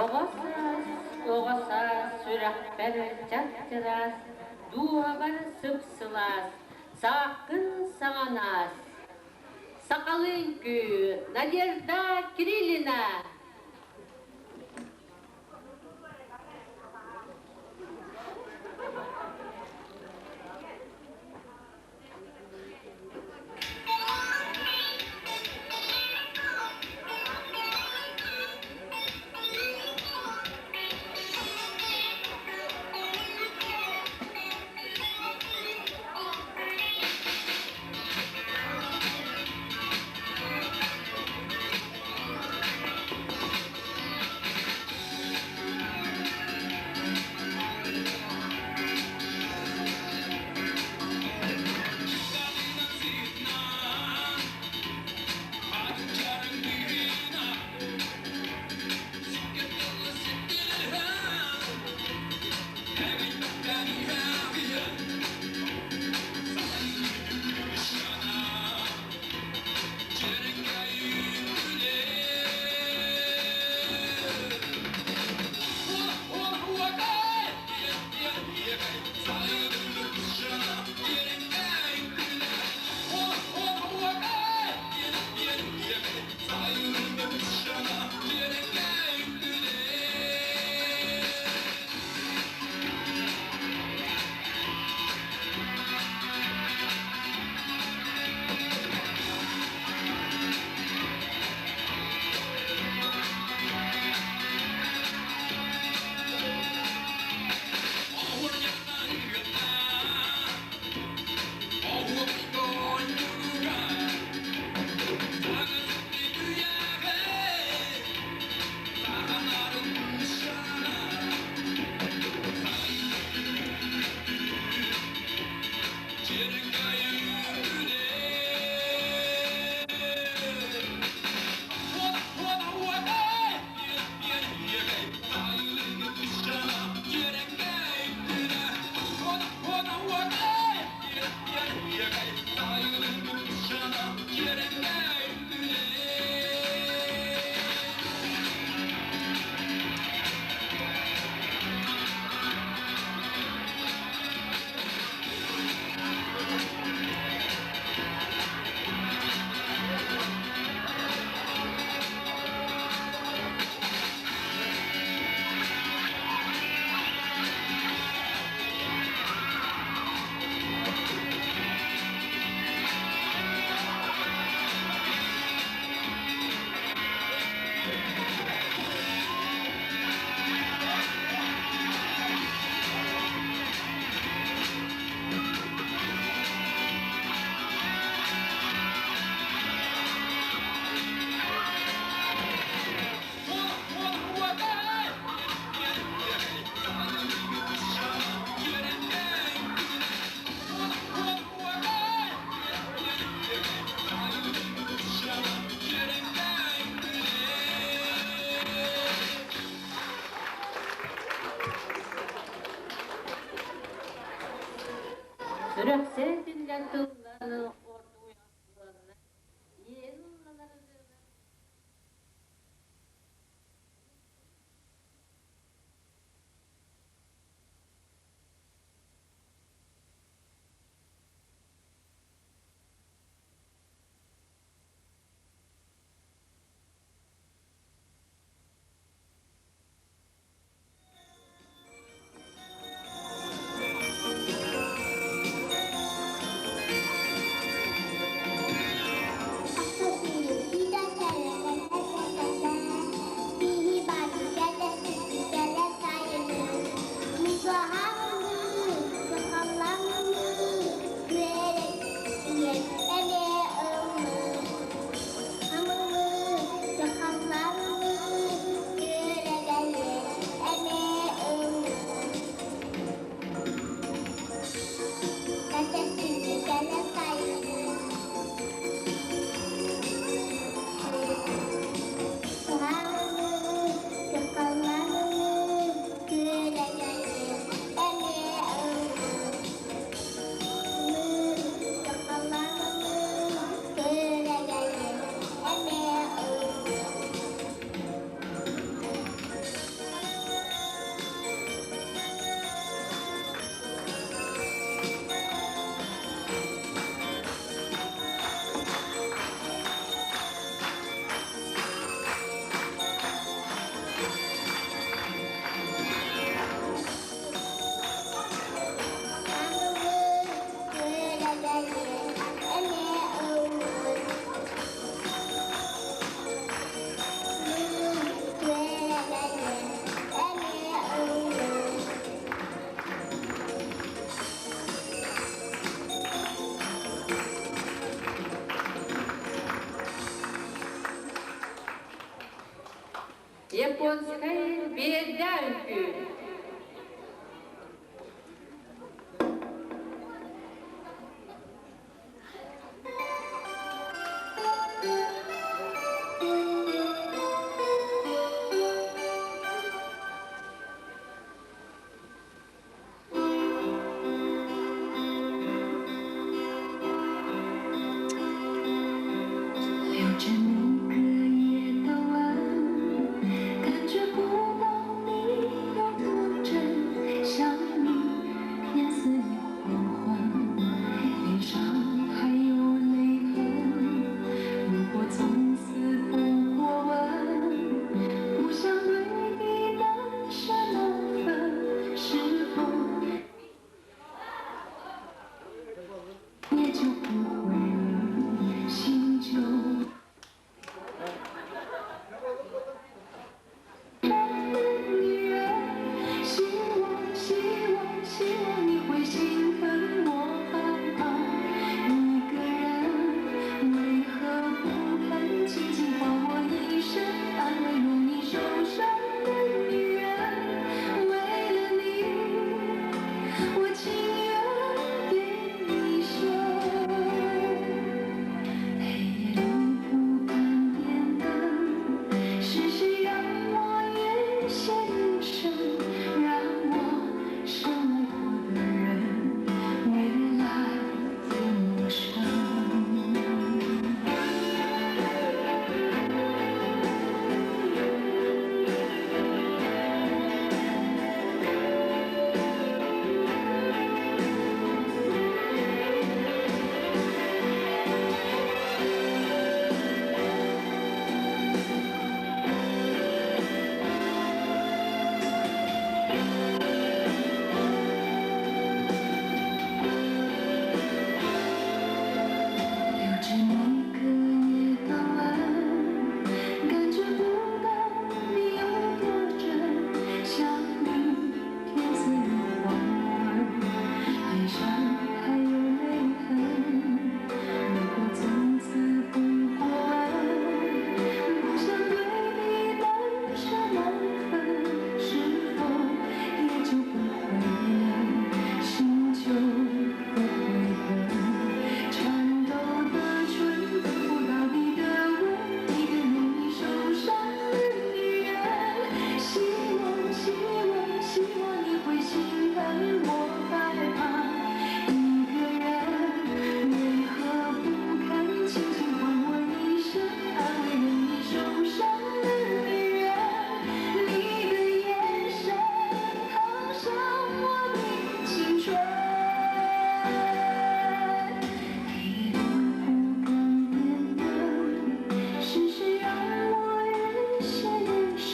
Оҕо саас, оҕо саас сүрэхпэр чап-чараас, дууһабар сып-сылаас, сааххын саҥанаас. Сахалыы үҥкүү Надежда Кириллина. Сүрэхсээн түннэн тылланы ордуйан иэн ылланар Японскай биэрдэ үҥкүү. 留着每个夜的吻，感觉不到你有多真，想你天色已黄昏，脸上还有泪痕。如果从此不过问，不想对你难舍难分，是否也就不会了，心就。女人，希望希望希望你会心疼我害怕一个人，为何不肯轻轻还我一生安慰容易受伤的女人？为了你，我情愿给一生。黑夜里不敢点灯，是谁让我越陷越深，让我深爱过的人越来越陌生。留着每个夜的吻，感觉不到你有多真，想你天色已黄昏，脸上还有泪痕。如果从此不过问，不想对你难舍难分，是否也就不会冷，心就不会冷。颤抖的唇得不到你的吻，一个容易受伤的女人。希望希望希望你会心疼我害怕一个人，为何不肯轻轻还我一生安慰容易受伤的女人？你的眼神烫伤我的青春。黑夜里不敢点灯，是谁让我越陷越深，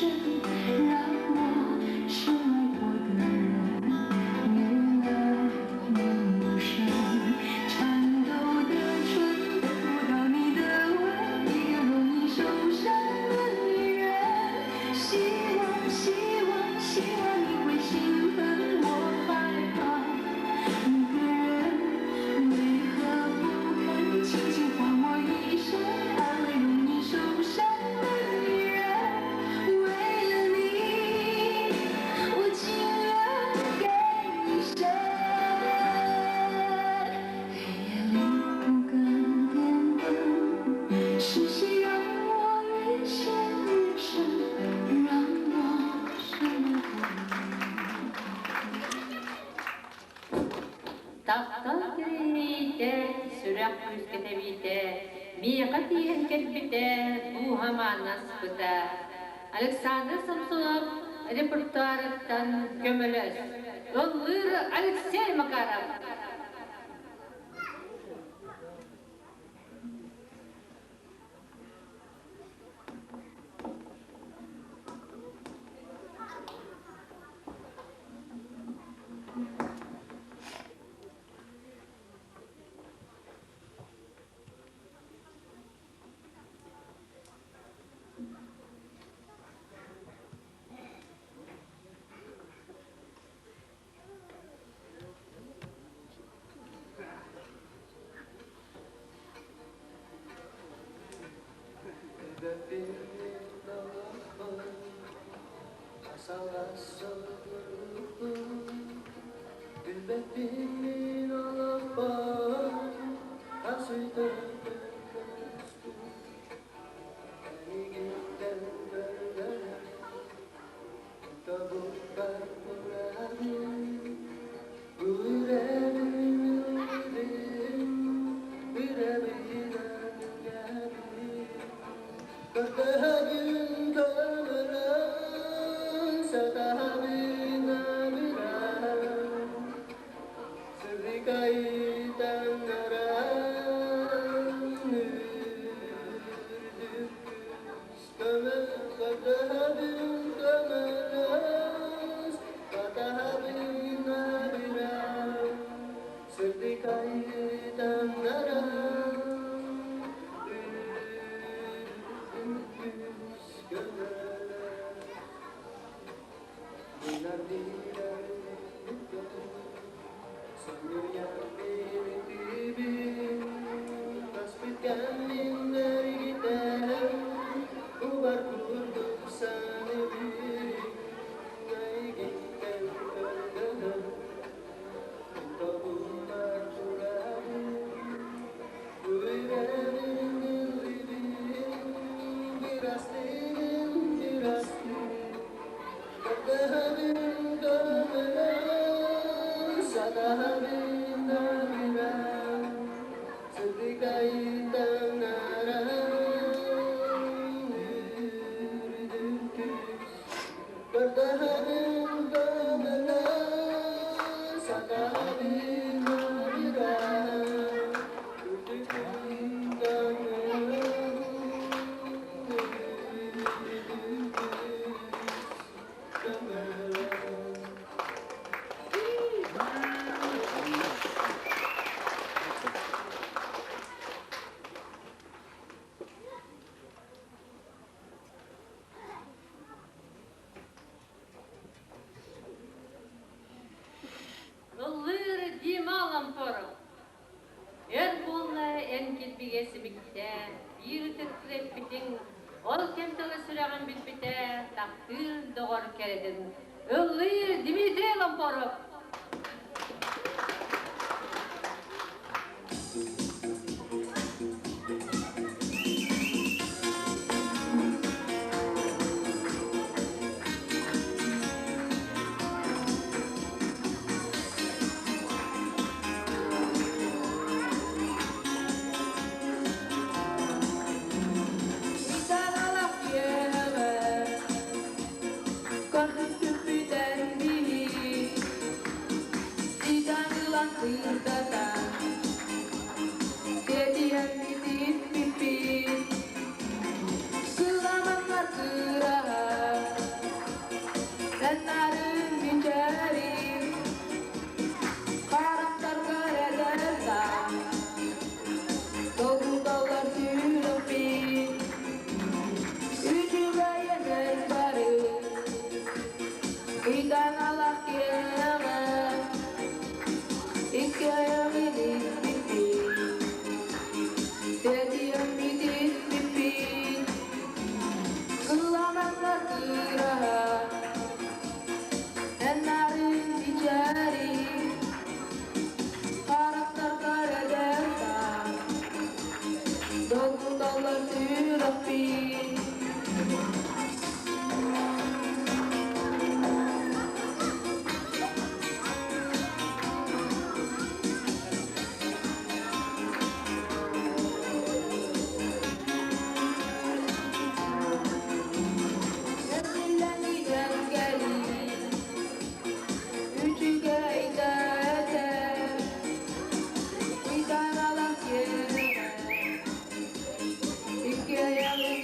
让我深爱过的人越来越陌生。颤抖的唇得不到你的吻，一个容易受伤的女人。希望希望希望你会心疼我害怕一个人，为何不肯轻轻还我一生安慰容易受伤的女人？为了你，我情愿给一生。黑夜里不敢点灯，是谁让我越陷越深，让我深爱过 Таптал кириитэ, сүрэх күүскэ тэбиитэ, миэхэ тиийэн кэлбитэ, дууһам анаспыта. Александр Самсонов репертуарыттан көмөлөс. Ыллыыр Алексей Макаров. Ыллыыр Дима Лампоров. Өр буолла эн килбигэ симиктэ, биир ытык эппитиҥ, ол кэм тылы сүрэҕин билбитэ, таптыыр доҕор кэрэтин. Ыллыыр Дмитрий Лампоров.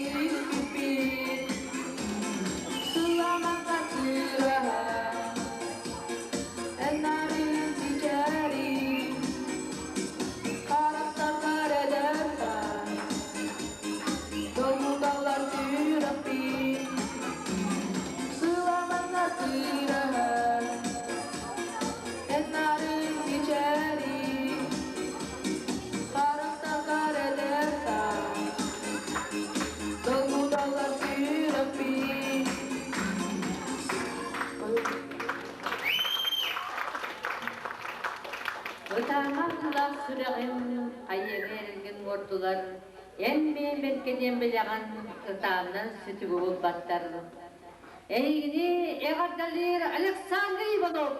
Yeah. туруордулар, эн бэйэҥ бэркэ диэн билэҕин, ытааннан сүтүгү булбаттар. Эйигини эҕэрдэлиир Александр Иванов!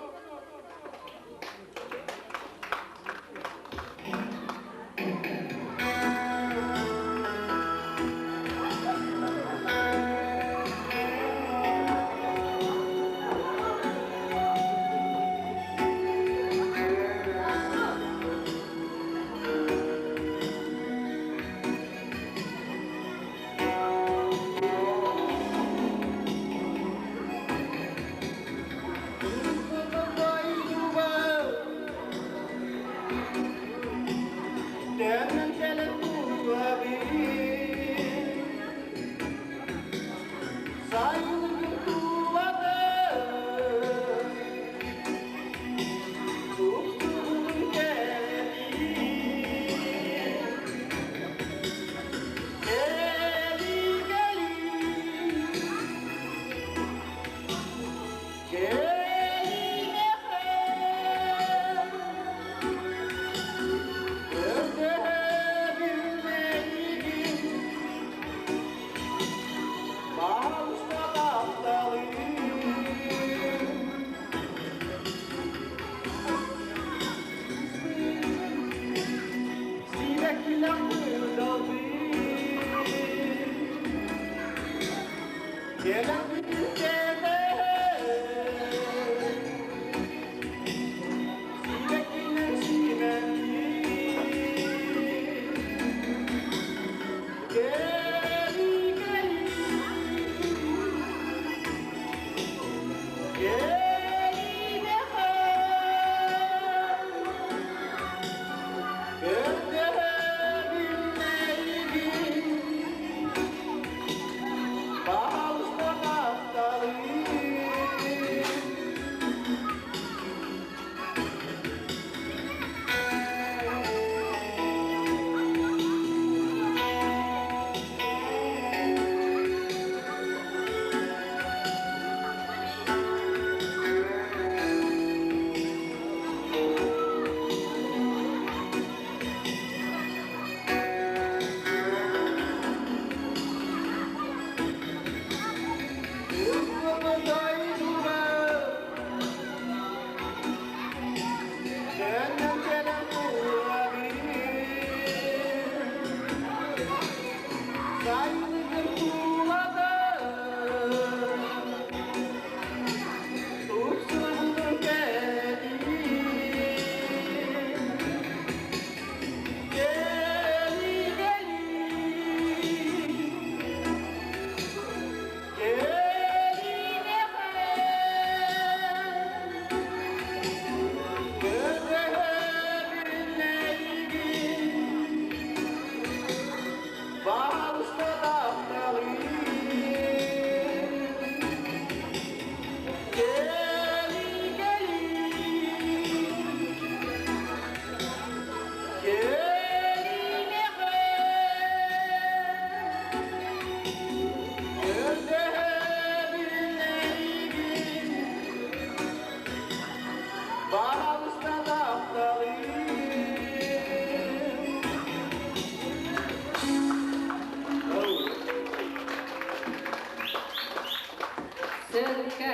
Сыылка,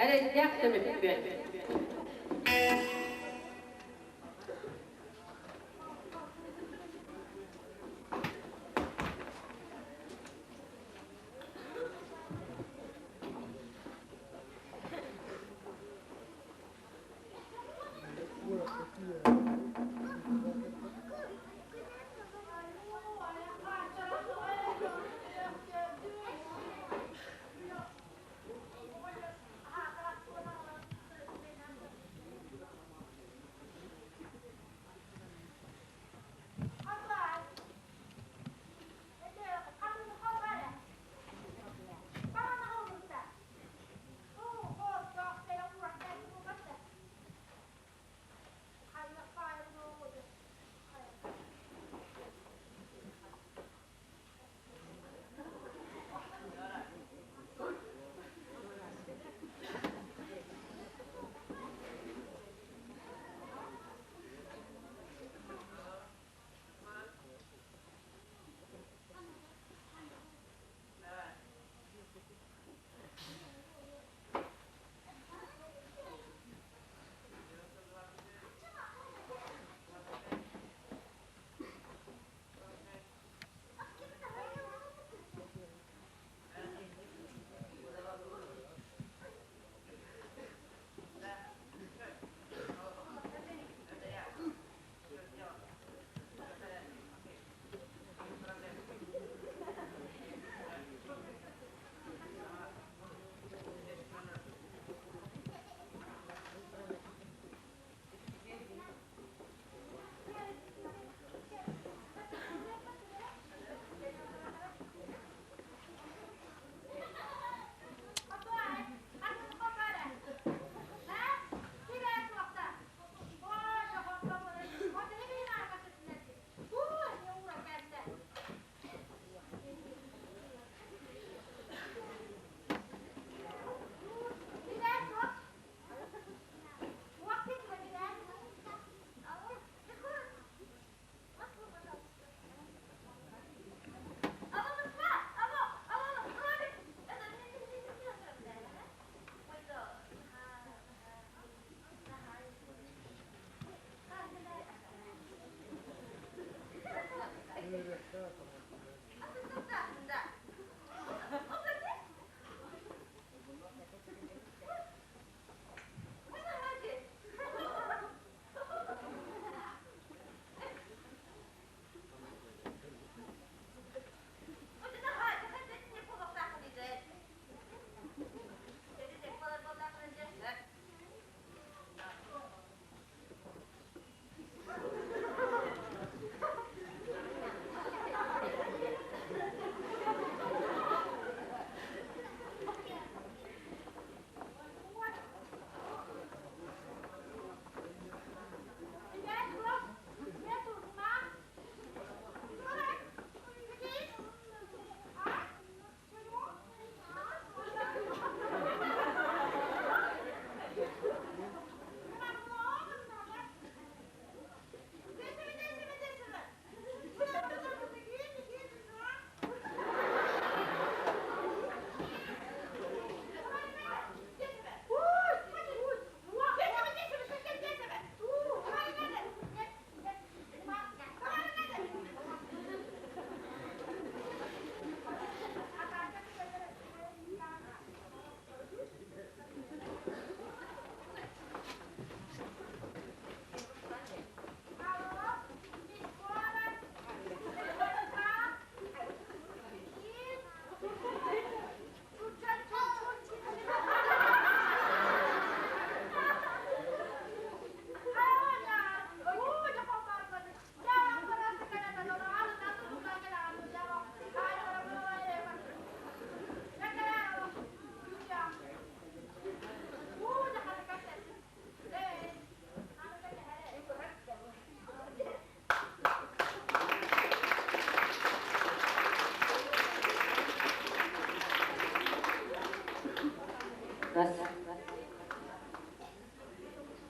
эрэйдээх түмүкпүт.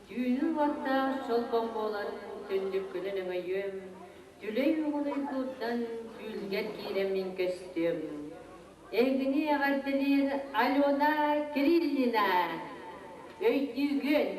Түүнүн уоттаах чолбон буолан түннүккүнэн өҥөйүөм, түлэй угунуйгуттан түүлгэр киирэммин көстүөм. Эһигини эҕэрдэлиир Алена Кириллина. Өйдүүгүн!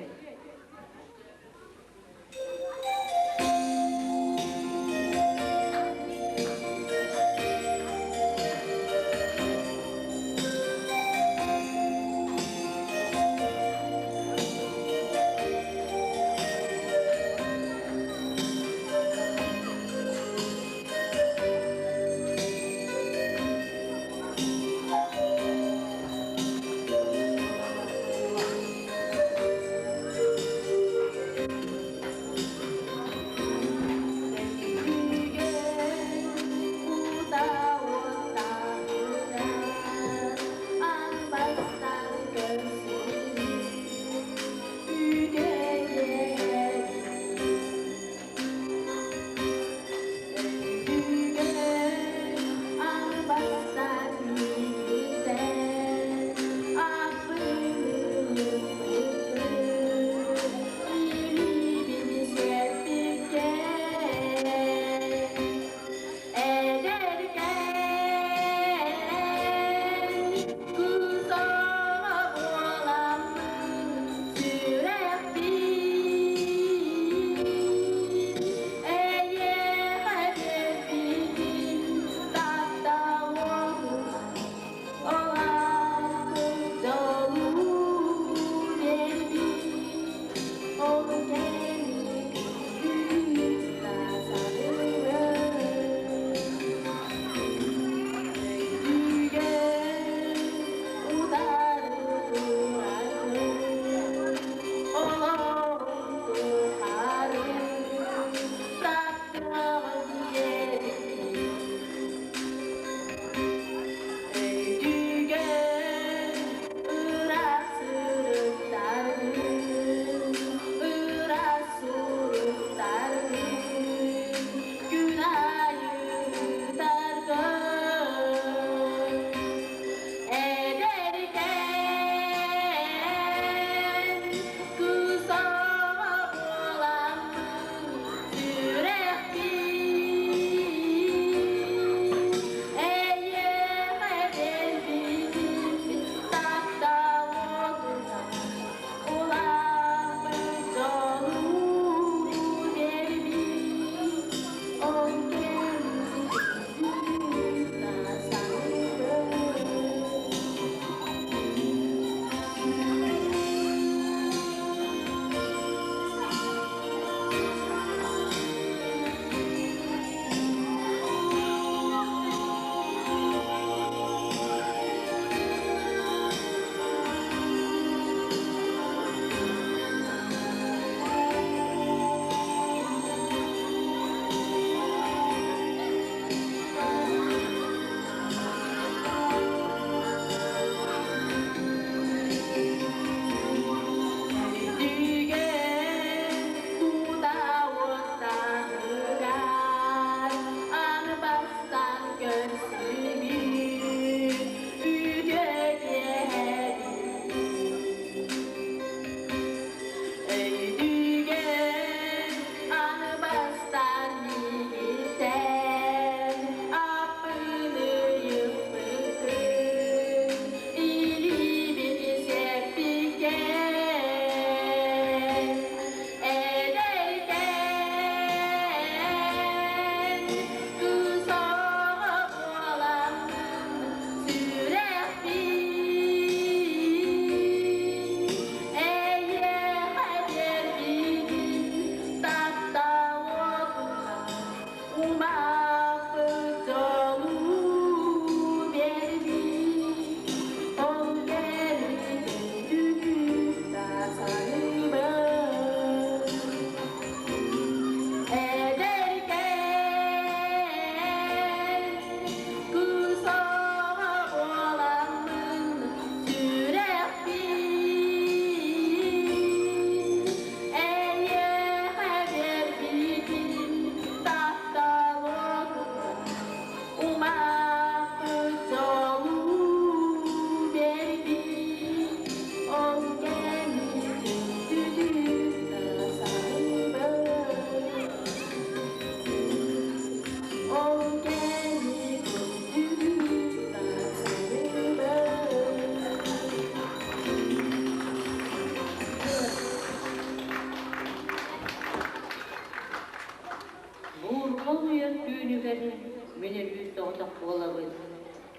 Мин өрүү соҕотох буолабын.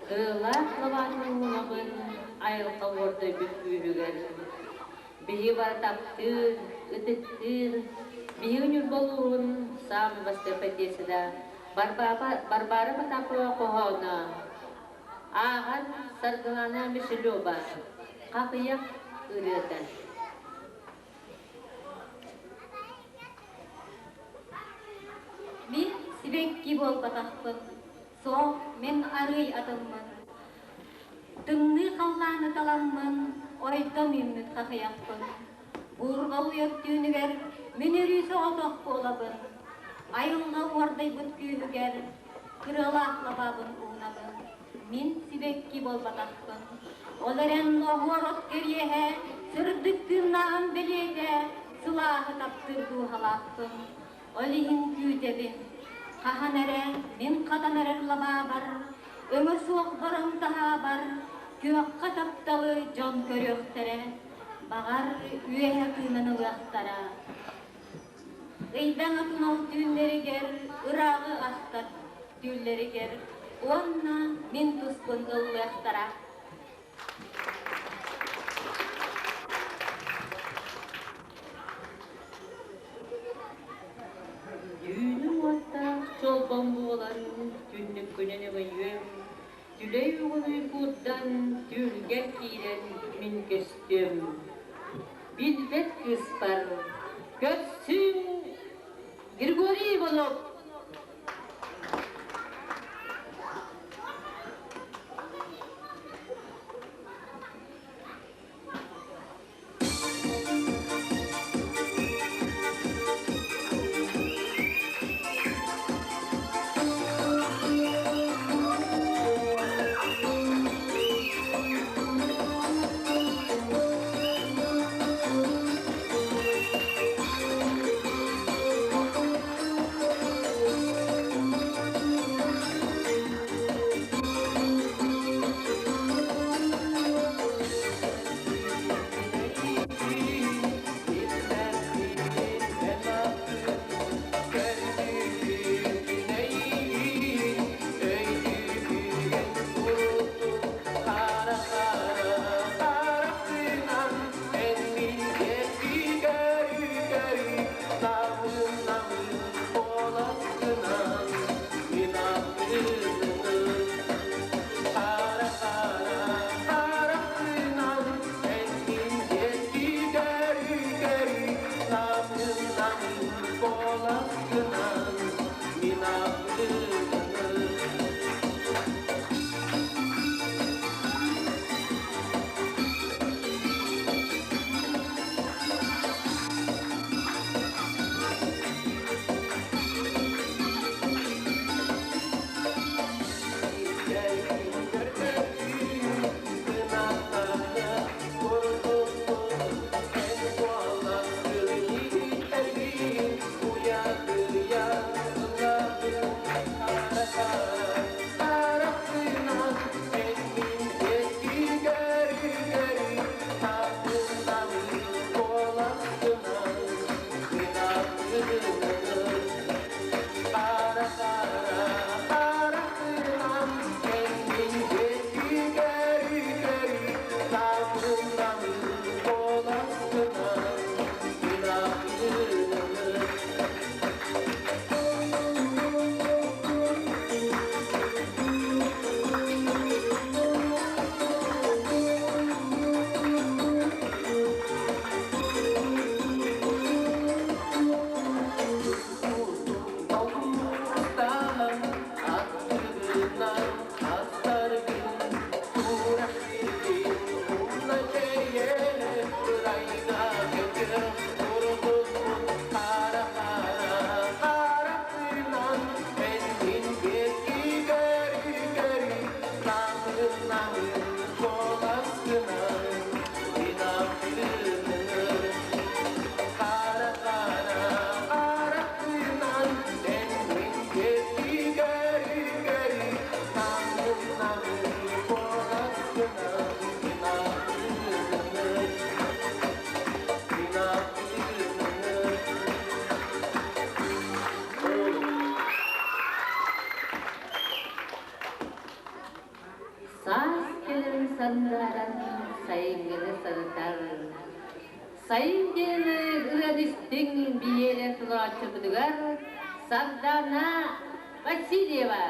Кырыылаах лабаатын уунабын айылҕа уордайбыт күүһүгэр. Биһи бары таптыыр, ытыктыыр, биһиги Ньурба улууһун саамай бастакы поэтессата Варвара Потапова хоһооно ааҕар Саргылана Мишелева «Хахыйах ырыата». Мин сибэкки буолбатахпын, суох мин арыый атыммын. Тымныы халлааны таламмын, ойдом үүммүт хахыйахпын. Буурҕа уйар түүнүгэр мин өрүү соҕотох буолабын. Айылҕа уордайбыт күүһүгэр кырыалаах лабаабын уунабын. Мин сибэкки буолбатахпын. Ол эрэн оһуор от кэриэһэ, сырдык тыыннааҕым бэлиэтэ, сылааһы таптыыр дууһалаахпын. Ол иһин күүтэбин. Хаһан эрэ мин хатан эрэр лабаабар, өҥө суох бороҥ таһаабар, күөххэ тапталы дьон көрүөхтэрэ, баҕар, үөһэ тыынан ылыахтара. Ыйдаҥа тунал түүннэригэр ырааҕы ахтар түүллэригэр уонна мин туспун ыллыахтара. Түүнүм уоттаах чолбон буолан, түннүккүнэн өҥөйүөм, түлэй угунуй куурдан, түүлгэр киирэн мин көстүөм. Билбэт кыыспар көрсүҥ Григорий Иванов. Сандааран сайыҥҥыны санатар. Сайын диэн ырыаны истиҥ биһиэнэ толорооччубутугар Сардаана Васильева.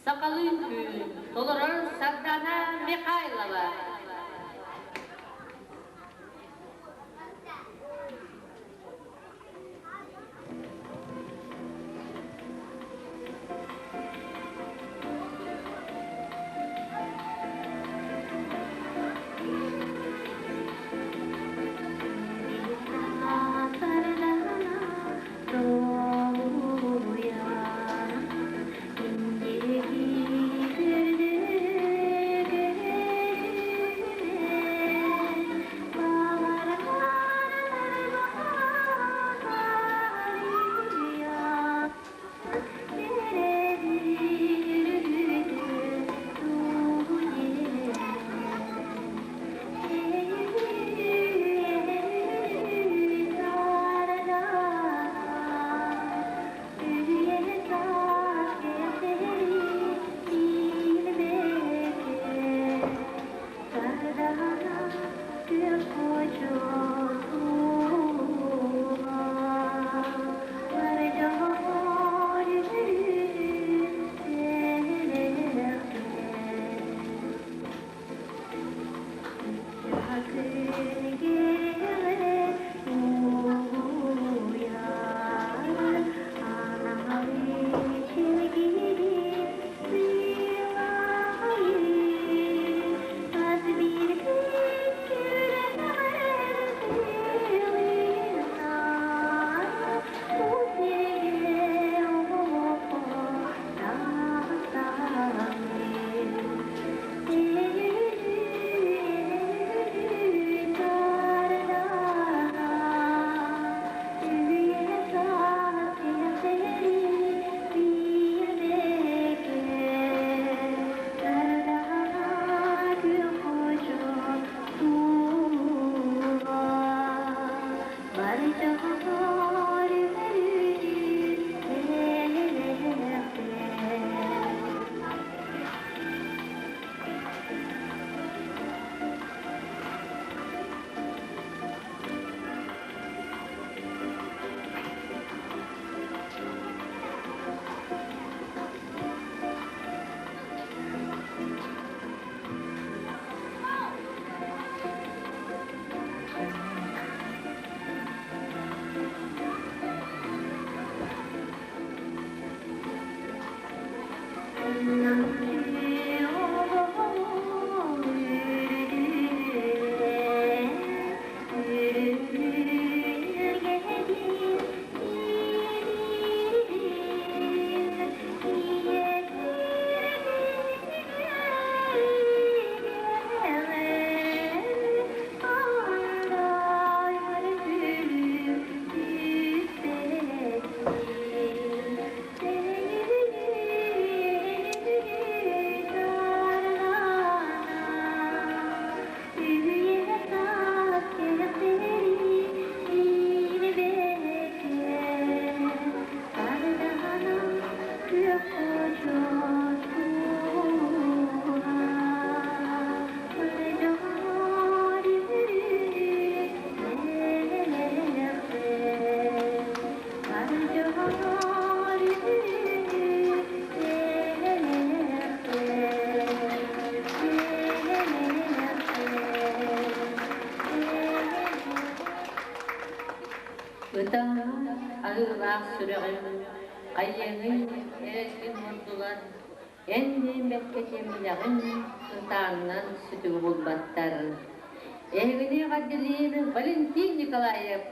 Сахалыы үҥкүү толорор Сардана Михайлова. Ытаҥа аһыылаах сүрэҕим, хайыаҥый эрэлгин уурдулар, эн диэн бэркэ тиэммилэҕин ытааннан сүтүгү булбаттар. Эһигини эҕэрдэлиир Валентин Николаев.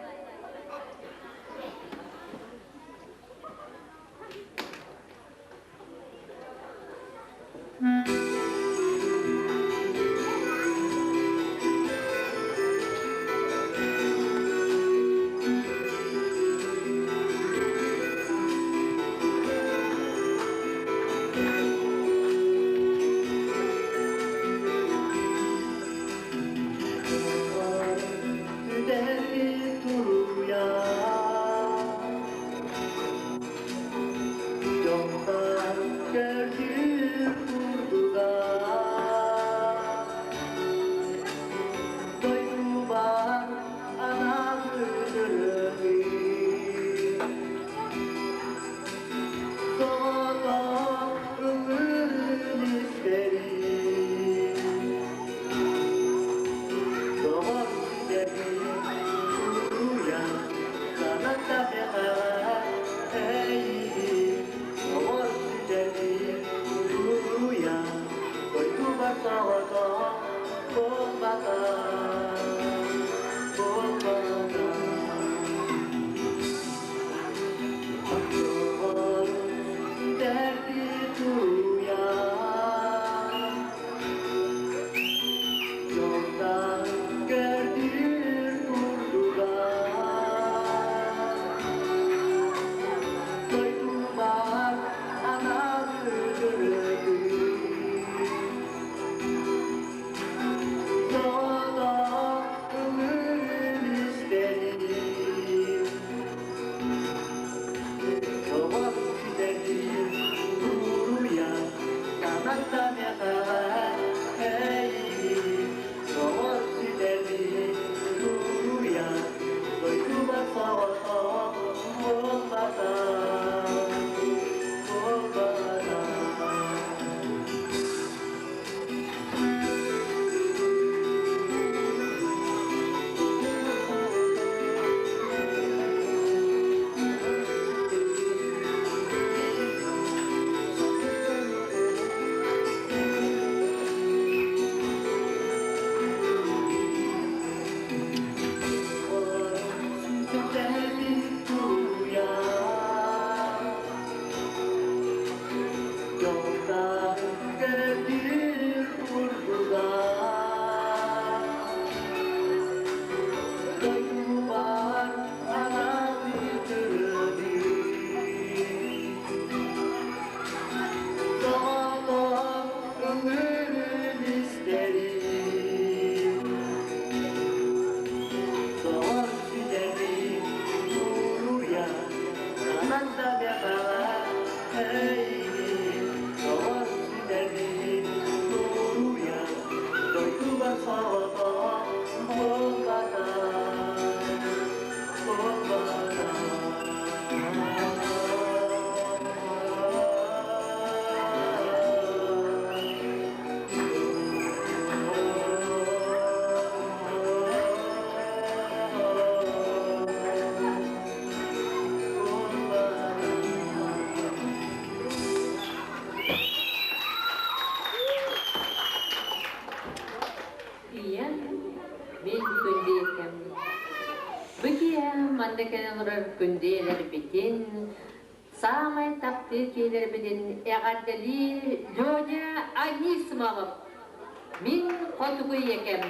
Ийэм мин күндү Бу киэһэ манна кэлэн олорор күндү саамай таптыыр киһилэрбитин эҕэрдэлиир Леня Анисимов. Мин хотугу ийэкэм.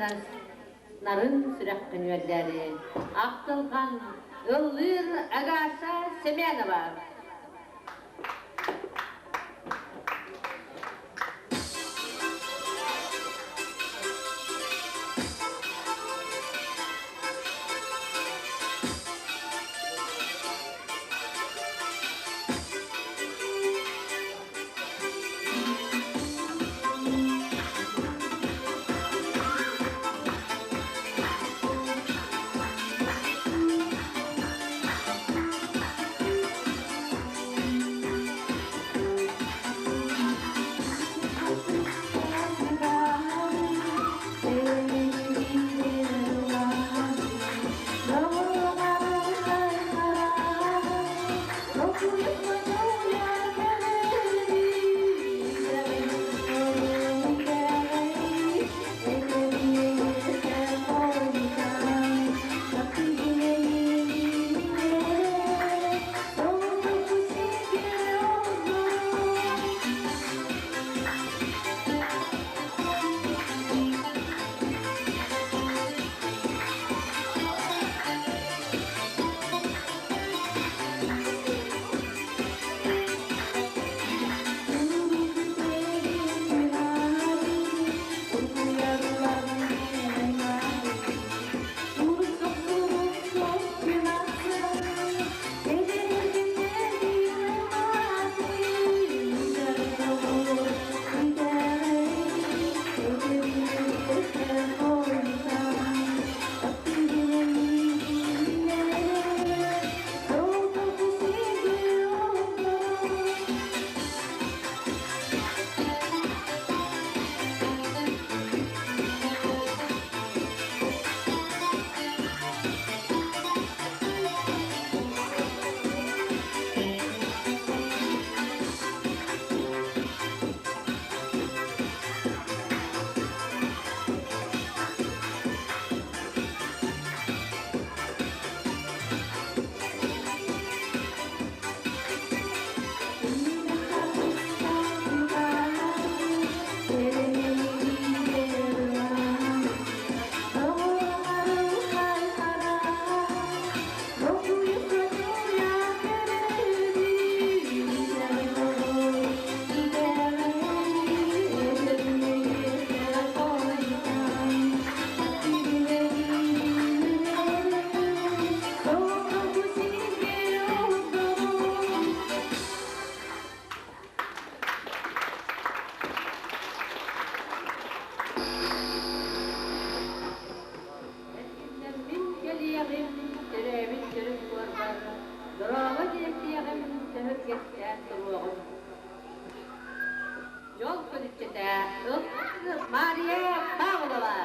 Чараас нарын сүрэххин үөрдээри Ахтылҕан ыллыыр Агаша Семенова. Мин кэлиэҕим, төрөөбүт төрүт буорбар, дорообо диэсиэҕим, төһүргэстээн туруоҕум. Дьол көлүччэтэ Мария Павлова.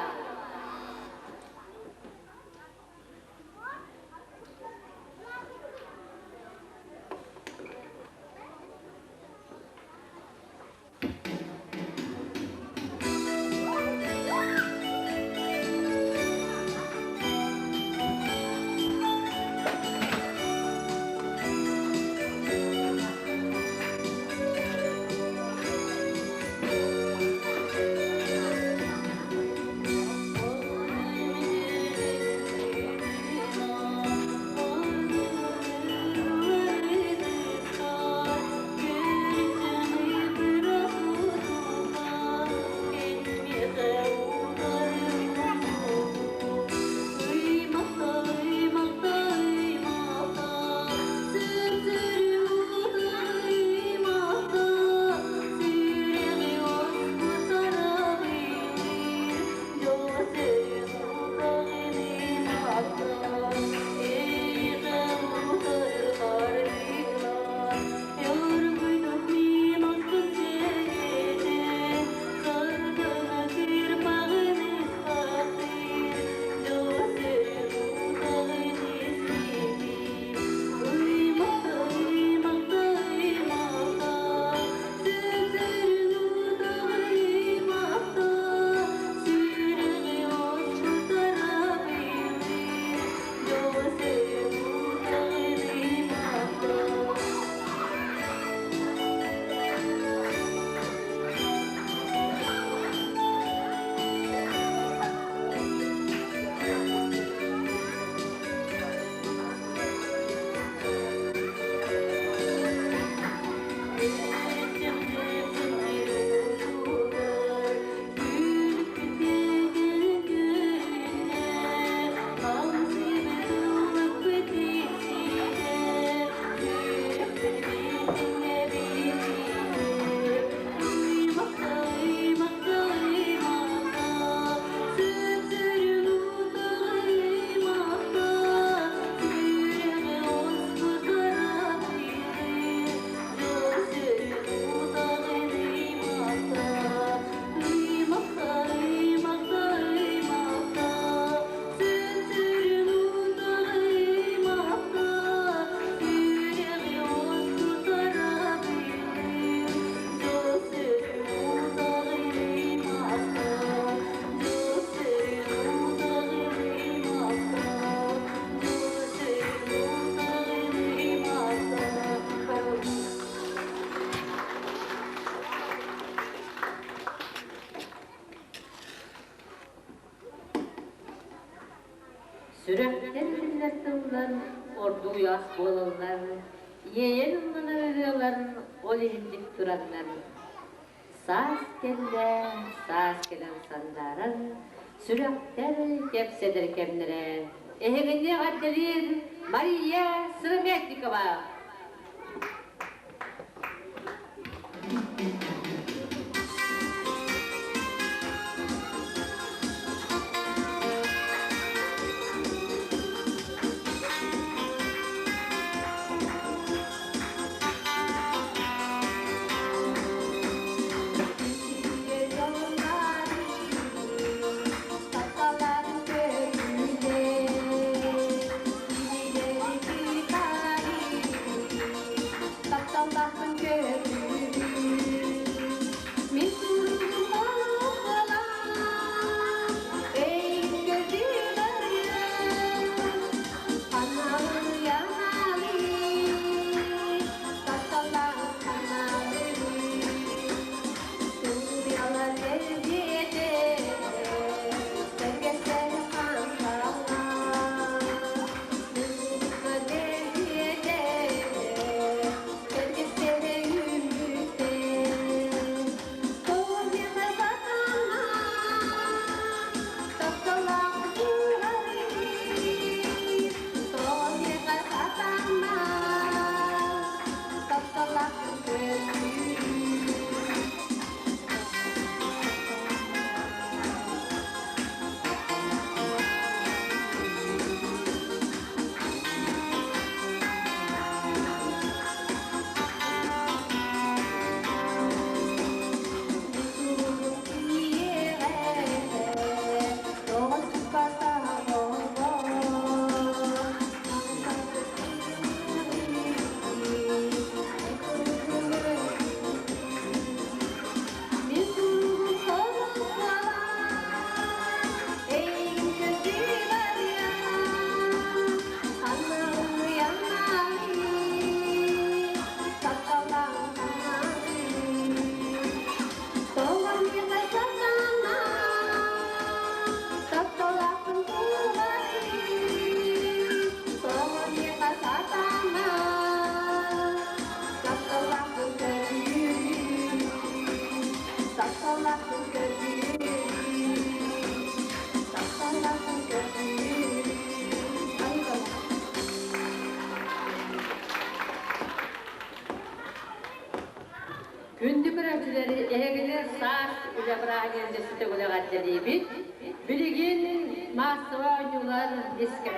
Сүрэхтэн этиллэр тыллар ордук уйаҕас буолаллар, иэйэн ылланар ырыалар ол иһиллик тураннар. Саас кэллэ, саас кэлэн сандаарар, сүрэхтэр кэпсэтэр кэмнэрэ. Эһигини эҕэрдэлиир Мария Сыромятникова. Күндү көрөөччүлэри эһигини саас үлэ бырааһынньыгын дьэсситэ үлэҕэрдэлиибит. Билигин маассабай оонньуулар дискэ.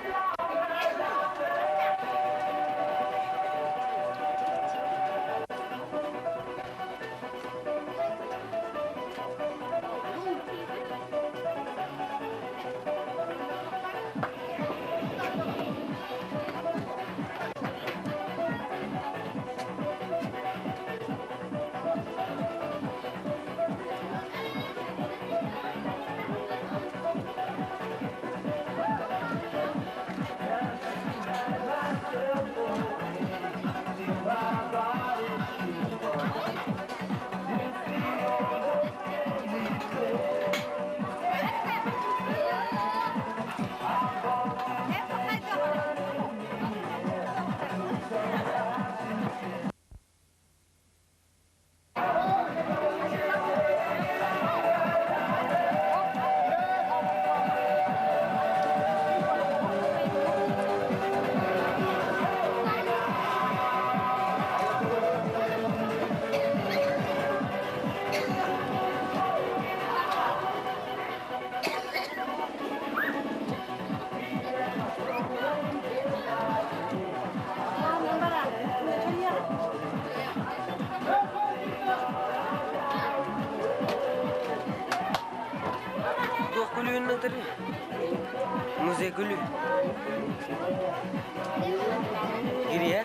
Туох күлүүнүн ытыры? Музей күлүү. Гирия?